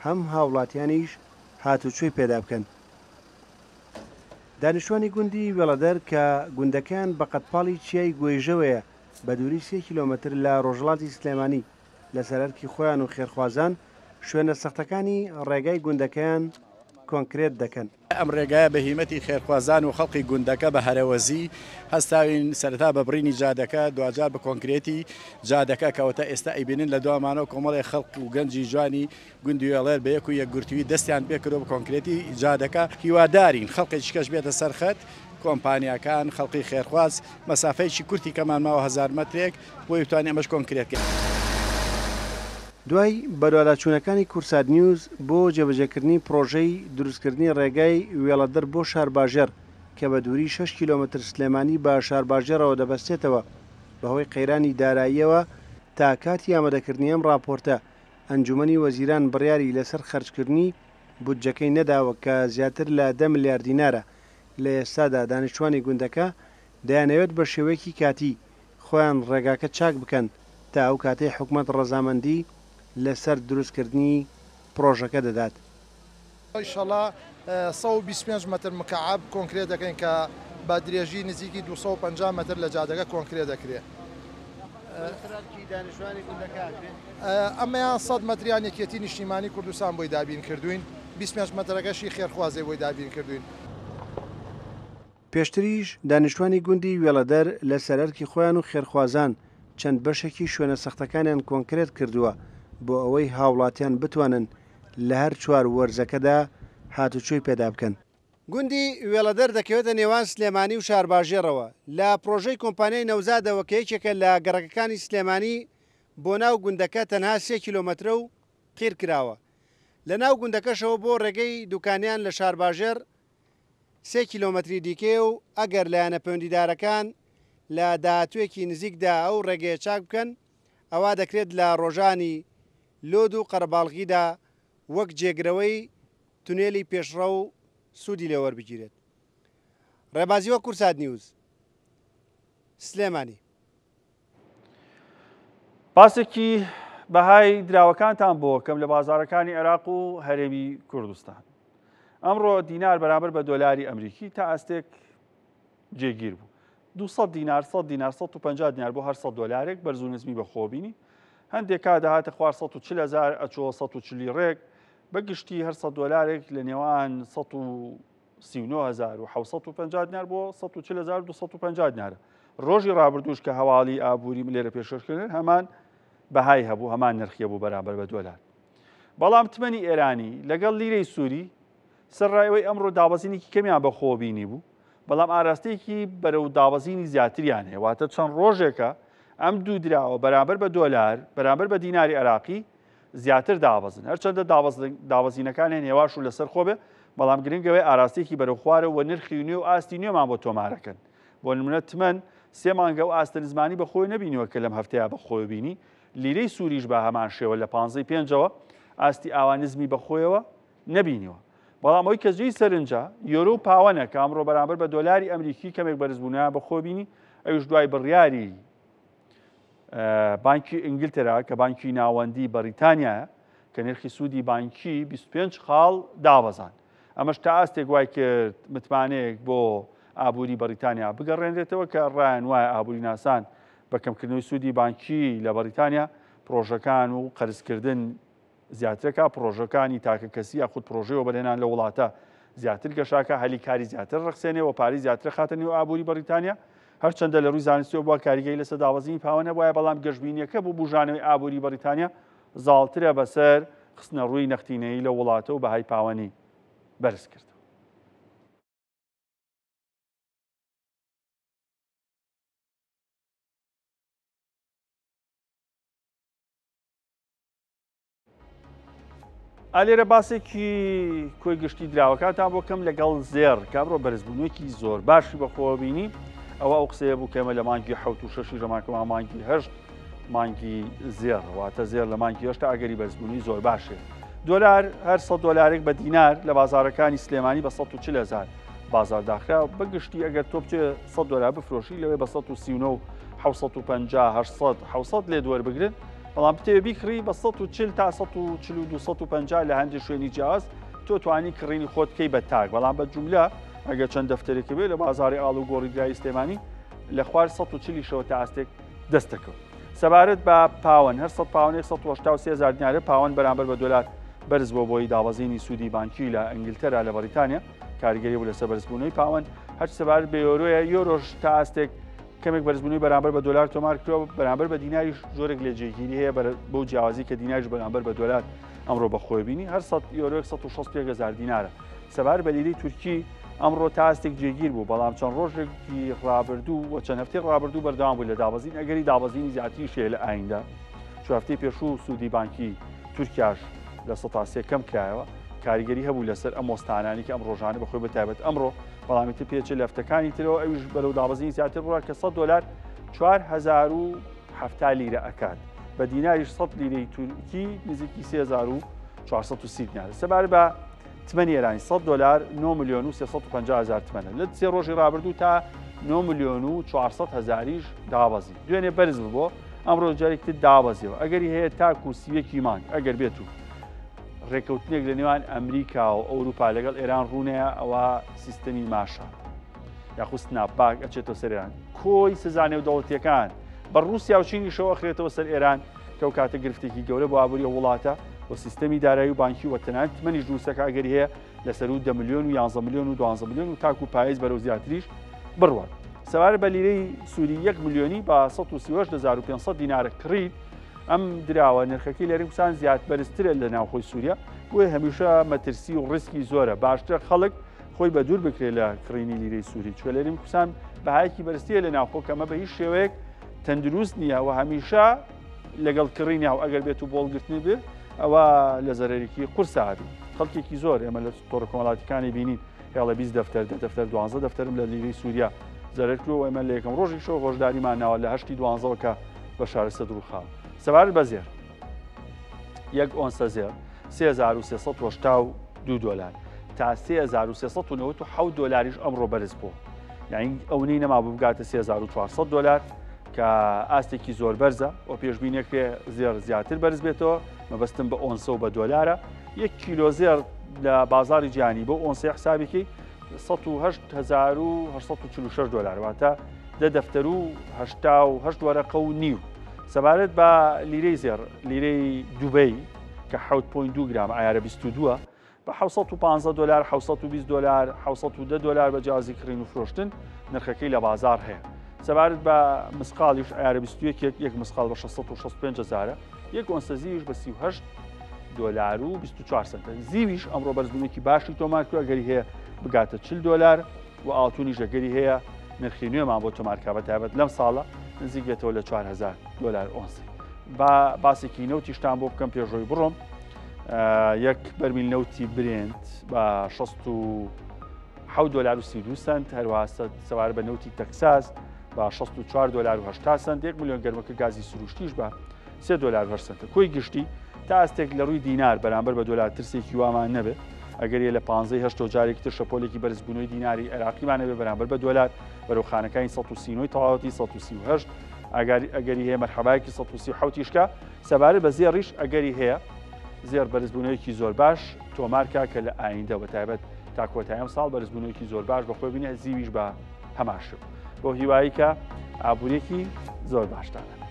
هەم هاوڵاتیانیش هاتوچۆی پێدا بکەن. دانیشتوانی گوندی وێڵەدەر کە گوندەکەیان بە قەدپاڵی چیای گۆیژەوەیە بە دووری سێ کیلۆمەتر لە ڕۆژهەڵاتی سلێمانی، لەسەر ئەرکی خۆیان و خێرخوازان شوێنە سەختەکانی ڕێگای گوندەکەیان کۆنکرێت دەکەن.
ئەم ڕێگایە بە هیمەتی خێرخوازان و خەڵقی گوندەکە بە هەرەوەزی هەستاوین سەرەتا بە بڕینی جادەکە دواجار بە کۆنکرێتی جادەکە کەوەتا ئێستا ئەیبینن لە دوامانەوە کۆمەڵێ خەڵق و گەنجی جوانی گوندی وێڵێر بە یەک و یەکگرتوویی دەستیان پێکردوە بە کۆنکرێتی جادەکە هیوادارین خەڵقێکی کەش بێتە سەر خەت کۆمپانیاکان خەڵقی خێرخواز مەسافەیەکی کورتی کەمان ماوە هەزار مەترێک بۆی بتوانین ئەمەش کۆنکرێت کەین.
دوای بەدواداچوونەکانی کوردسات نیوز بۆ جێبەجێکردنی پڕۆژەی دروستکردنی ڕێگای وێڵەدەر بۆ شارباژێڕ کە بە دووری شەش کیلۆمەتر سلێمانی بە شارباژێڕەوە دەبەستێتەوە، بەهۆی قەیرانی داراییەوە تا کاتی ئامادەکردنی ئەم ڕاپۆرتە ئەنجومەنی وەزیران بڕیاری لەسەر خەرجکردنی بودجەکەی نەداوە کە زیاتر لە دە ملیار دینارە، لە ئێستادا دانیشتوانی گوندەکە دەیانەوێت بە شێوەیەکی کاتی خۆیان ڕێگاکە چاک بکەن تا ئەو کاتەی حکومەت ڕەزامەندی لەسەر دروستکردنی پڕۆژەکە دەدات.
ئیشەڵا 125 مەتر مکعب کۆنکرێت دەکەین کە بە درێژی نزیکی 250 مەتر لە جادەکە کۆنکرێت دەکرێت. ئەمەیان 100 مەتریان یەکێتی نیشتیمانی کوردستان بۆی دابین کردوین، 25 مەترەکەشی خێرخوازێ بۆی دابین کردوین.
پێشتریش دانیشتوانی گوندی وێڵەدەر لەسەر ئەرکی خۆیان و خێرخوازان چەند بەشێکی شوێنە سەختەکانیان کۆنکرێت کردووە بۆ ئەوەی هاوڵاتیان بتوانن لە هەر چوار وەرزەکەدا هاتوچۆی پێدا بکەن. گوندی وێڵەدەر دەکەوێتە نێوان سلێمانی و شارباژێڕەوە، لە پڕۆژەی کۆمپانیای نەوزادەوە کە یەکێکە لە گەڕەکەکانی سلێمانی بۆ ناو گوندەکە تەنها سێ کیلۆمەترە و قیر کراوە. لە ناو گوندەکەشەوە بۆ ڕێگەی دوکانیان لە شارباژێڕ سێ کیلۆمەتری دیکەیە و ئەگەر لایەنە پەیوەندیدارەکان لە داهاتوویەکی نزیکدا ئەو ڕێگەیە چاک بکەن، ئەوا دەکرێت لە ڕۆژانی لۆد و قەرەباڵغیدا وەک جێگرەوەی تونێلی پێشڕەو سوودی لێ وەربگیرێت. ڕێبازی وەک کوردسات نیوز، سلێمانی.
باسێکی بەهای دراوەکانتان بۆ کەم لە بازارەکانی عێراق و هەرێمی کوردستان. ئەمڕۆ دینار بەرامبەر بە دۆلاری ئەمریکی تا ئاستێک جێگیر بوو. 200 دینار 100 دینار 150 دینار بۆ هەر 100 دۆلارێک بەرز و نزمی بەخۆ بینی. هەندێک کا دەهاتە خوار 140 هزار ئەچۆ 140 ڕێک بە گشتی هەر 100 دۆلارێک لە نێوان 139750 دینار بۆ 140250 دینارە. ڕۆژی ڕابردووش کە هەواڵی ئابووریم لێرە پێشکەشکردن هەمان بەهای هەبوو هەمان نرخی بوو بەرامبەر بە دۆلار. بەڵام تمەنی ئێرانی لەگەڵ لیرەی سووری سەرڕای ئەوەی ئەمڕۆ دابەزینێکی کەمیان بەخۆوە بینی بوو، بەڵام ئاراستەیەکی بەرەو دابەزینی زیاتریان هەیە، واتە چەند ڕۆژێکە ئەم دوو دراوە بەرامبەر بە دۆلار، بەرامبەر بە دیناری عێراقی زیاتر دابەزن. هەرچەندە دابەزینەکانیان هێواش و لەسەر خۆ بێ، بەڵام گرنگ ئەوەیە ئاراستەیەکی بەرەو خوارەوە و نرخی نوێ و ئاستی نوێمان بۆ تۆمارەکەن. بۆ نمونە تمەن سێ مانگە ئەو ئاستە نزمانی بەخۆی نەبینیوە کە لەم هەفتەیە بەخۆی بینی، لیرەی سووریش بە هەمان شێوە لە پانزەی پێنجەوە ئاستی ئاوا نزمی بەخۆیەوە نەبینیوە. بەڵام ئەوەی کە جێی سەرنجە، یۆرۆ و پاوەنە کە ئەمڕۆ بەرامبەر بە دۆلاری ئەمریکی کەمێک بەرزبوونەوەیان بەخۆ بینی، ئەویش دوای بڕیاری بانکی ئینگلتەرا کە بانکی ناوەندی بەریتانیایە کە نرخی سوودی بانکی 25 خاڵ دابەزاند. ئەمەش تا ئاستێک وای کرد متمانەیەک بۆ ئابووری بەریتانیا بگەڕێنرێتەوە کە ڕایان وایە ئابووریناسان بە کەمکردنەوەی سوودی بانکی لە بەریتانیا پڕۆژەکان و قەرزکردن زیاترەکا، پڕۆژەکانی تاکەکەسی یاخود پڕۆژەی وەبەرهێنان لەو وڵاتە زیاتر گەشاکا، هەلی کاری زیاتر ڕەخسێنێ و پارەی زیاتر خاتە نێو ئابووری بەریتانیا. هەرچەندە لە ڕووی زانستیەوە بووە کاریگەری لەسەر دابەزینی پاوە نەبوایە، بەڵام گەشبینییەکە بۆ بوژانەوەی ئابووری بەریتانیا زاڵترە بەسەر خستنەڕووی نەختینەیی لەو وڵاتە و بەهای پاوەنی بەرز کردەوە. ئالێرە باسێکی کۆی گشتی دراوەکانتان بۆ کەم لەگەڵ زێڕ کە ئەمڕۆ بەرزبوونێکی زۆر باشی بەخۆوە بینی ئەوە ئەو قسەیە بوو کەمە لە مانگی حوت و شەشی ژەماکەمان مانگی هەشت مانگی زێڕ واتە زێر لە مانگی هێشتا ئەگەری بەرزبوونی زۆر باشێ دۆلار هەر 100 دۆلارێک بە دینار لە بازارەکانی سلێمانی بە 140 هزار بازار داخرا بە گشتی ئەگەر تۆ بچێ 100 دۆلار بفرۆشی لەوێ بە 139 750 800 700 لێ دووەربگرن بەڵام بتەوێ بیکڕی بە 140 تا 142 150 لە هەندێک شوێنی جیاواز تۆ توانی کڕینی خۆت بکەی بە تاک بەڵام بە جوملە ئەگەر چەند دەفتەرێکی بێ لە بازاری ئاڵ و گۆڕی دراوی سلێمانی لە خوار 140 شەوە تا ئاستێک دەست دەکەوت. سەبارەت بە پاوەن هەر 100 پاوەنێک 183 هزار دینارە پاوەن بەرامبەر بە دۆلار بەرز بۆ بۆی دابەزینی سوودی بانکی لە ئینگلتەرا لە بەریتانیا کاریگەری بوو لەسەر بەرزبوونەوەی پاوەن هەر سەبارەت بە یۆرۆیە یۆرۆش تا ئاستێک کەمێک بەرزبوونەوەی بەرامبەر بە دۆلار تۆمار کراوە، بەرامبەر بە دیناریش جۆرێک لە جێگیری هەیە بەو جیاوازی کە دیناریش بەرامبەر بە دۆلار ئەمڕۆ بەخۆی بینی هەر 100 یۆرۆیەک 161 هزار دینارە. سەبارەت بە لیرەی تورکی ئەمڕۆ تا ئاستێک جێگیر بوو، بەڵام چەند ڕۆژێکی ڕابردوو و چەند هەفتەی ڕابردوو بەردەوام بوو لە دابەزین، ئەگەری دابەزینی زیاتریش هەیە لە ئایندە، چون هەفتەی پێشوو سوودی بانکی تورکیاش 3% کەم کرایەوە، کاریگەری هەبوو لەسەر ئەم وەستانانی کە ئەم ڕۆژانە بەخۆی بە تایبەت ئەمڕۆ بەڵام ئیتر پێچێ لە هەفتەکانی ترەوە ئەویش بەرەو دابەزینی زیاتر بڕا کە 100 دۆلار 4070 لیرە ئەکات بە دیناریش 100 لیرەی تورکی نزیکی 3430 دینار سەبارەت بە تمەنی ئێرانی 100 دۆلار 9 میلیۆن و 350 هزار تمەنە لە سێ ڕۆژی ڕابردوو تا 9 میلیۆن و 400 هزاریش دابەزی دوێنێ بەرز ببوو ئەمڕۆ جارێکتر دابەزیەوە ئەگەری هەیە تاکو سیەکی مانگ ئەگەر بێت و ڕێکەوتنێک لە نێوان ئەمریکا و ئەوروپا لەگەڵ ئێران ڕوونەیە ئەوە سیستەمی ماشە یاخود snapback ئەچێتەوە سەر ئێران کۆی سزا نێودەوڵەتیەکان بە ڕووسیا و چینیشەوە ئەخرێتەوە سەر ئێران کە ئەو کاتە گرفتێکی گەورە بۆ ئابووری وڵاتە و سیستەمی دارایی و بانکی و تەنانەت تمەنیش دروستەکە ئەگەری هەیە لە سەروو 10 ملیۆن و 11 ملیۆن و 12 ملیۆن و تاکو پایز بەرەو زیاتریش بڕوات. سەبارەت بە لیرەی سووری 1 ملیۆنی بە 138500 دینارە کڕیت ئەم دراوە نرخەکەی لە هەرێم زیاد بەرزترە لە ناوخۆی سووریا، بۆیە هەمیشە مەترسی و ڕیسکی زۆرە، باشترە خەڵک خۆی بە دوور بکرێت لە کڕینی لیرەی سووری، چونکە لە هەرێمی کوردستان بەهایەکی بەرزترە لە ناوخۆ کە ئەمە بە هیچ شێوەیەک تەندروست نییە و هەمیشە لەگەڵ کڕینی و ئەگەر بێت و بۆڵگرتنی بێت ئەوە لە زەرەرێکی قورسا بی. خەڵکێکی زۆر ئێمە لە تۆڕە کۆمەڵاتیەکانی بینین هێڵە 20 دەفتەر دە دەفتەر دوانزە دەفتەرم لە لیرەی سووریا زەرەر کردووە و ئێمە لە یەکەم ڕۆژیشەوە هۆشداریمان ناوە لە هەشتی دوانزەوە کە بە شارە سەدر و خاو. سەبارەت بە زێر یەک ئۆنسە زێڕ 3382 دۆلار تا 3397 دۆلاریش ئەمڕۆ بەرز بوو یعنی ئەو نەی نەما بگاتە 3400 دۆلار. کە ئاستێکی زۆر بەرزە و پێشبینەکرێ زێڕ زیاتر بەرز بێتەوە مەبەستم بە ئۆنسە و بە دۆلارە یەک کیلۆ زێڕ لە بازاری جیهانی بۆ ئۆنسەی حسابێکی 1946 دلار واتە دە دەفتەر و 88 وەرەقە و نیو سەبارەت بە لیرەی زێڕ لیرەی دوبەی کە 7.2 گرام عیارە 22 بە 715 دلار 720 دلار 710 دلار بە جیازی کڕین و فرۆشتن نرخەکەی لە بازار هەیە سەبارەت بە مسقاڵیش عیارە 21 یەک مسقاڵ بە 665 هزارە یەک ئۆنسە زیویش بە 38 دۆلار و 24 سنتە زیویش ئەمڕۆ بەرزبوونێکی باشی تۆمار کرد ئەگەری هەیە بگاتە 40 دۆلار و ئاڵتونیش ئەگەری هەیە نرخی نوێمان بۆ تۆمارکا بە تایبەت لەم ساڵە نزیک بێتەوە لە 4000 دۆلار ئۆنسی با باسێکی نەوتیشتان بۆ بکەم پێشۆی بڕۆم یەک بەرمیل نەوتی برێنت بە 6 دلار و 32 سنت هەروەها سەبارەت بە نەوتی تەکساس بە 64 دلار و 80 سنت 1 میلیۆن گەرمەکە گازی سروشتیش بە 3 دلار و 8 سنتە کۆی گشتی تا ئاستێک لە ڕووی دینار بەرامبەر بە دۆلار ترسێکی وامان نەبێت ئەگەر لە 15 هەشتۆ جارێکی تر شەپۆلێکی بەرزبوونەوەی دیناری عێراقیمان هەبێ بەرامبەر بە دۆلار بەرەو خانەکانی 139 تەواوەتی 138 ئەگەر ئەگەری هەیە مەرحەبایەکی 137 یشکە سەبارەت بە زێڕیش ئەگەری هەیە زێڕ بەرزبوونەوەیەکی زۆر باش تۆمارکا کە لە ئایندە بە تایبەت تا کۆتایی ئەم ساڵ بەرزبوونەوەیەکی زۆر باش بەخۆی بینێ زیویش بە هەمان شێوە بۆ هیوایی کە ئابووریەکی زۆر باشتانە.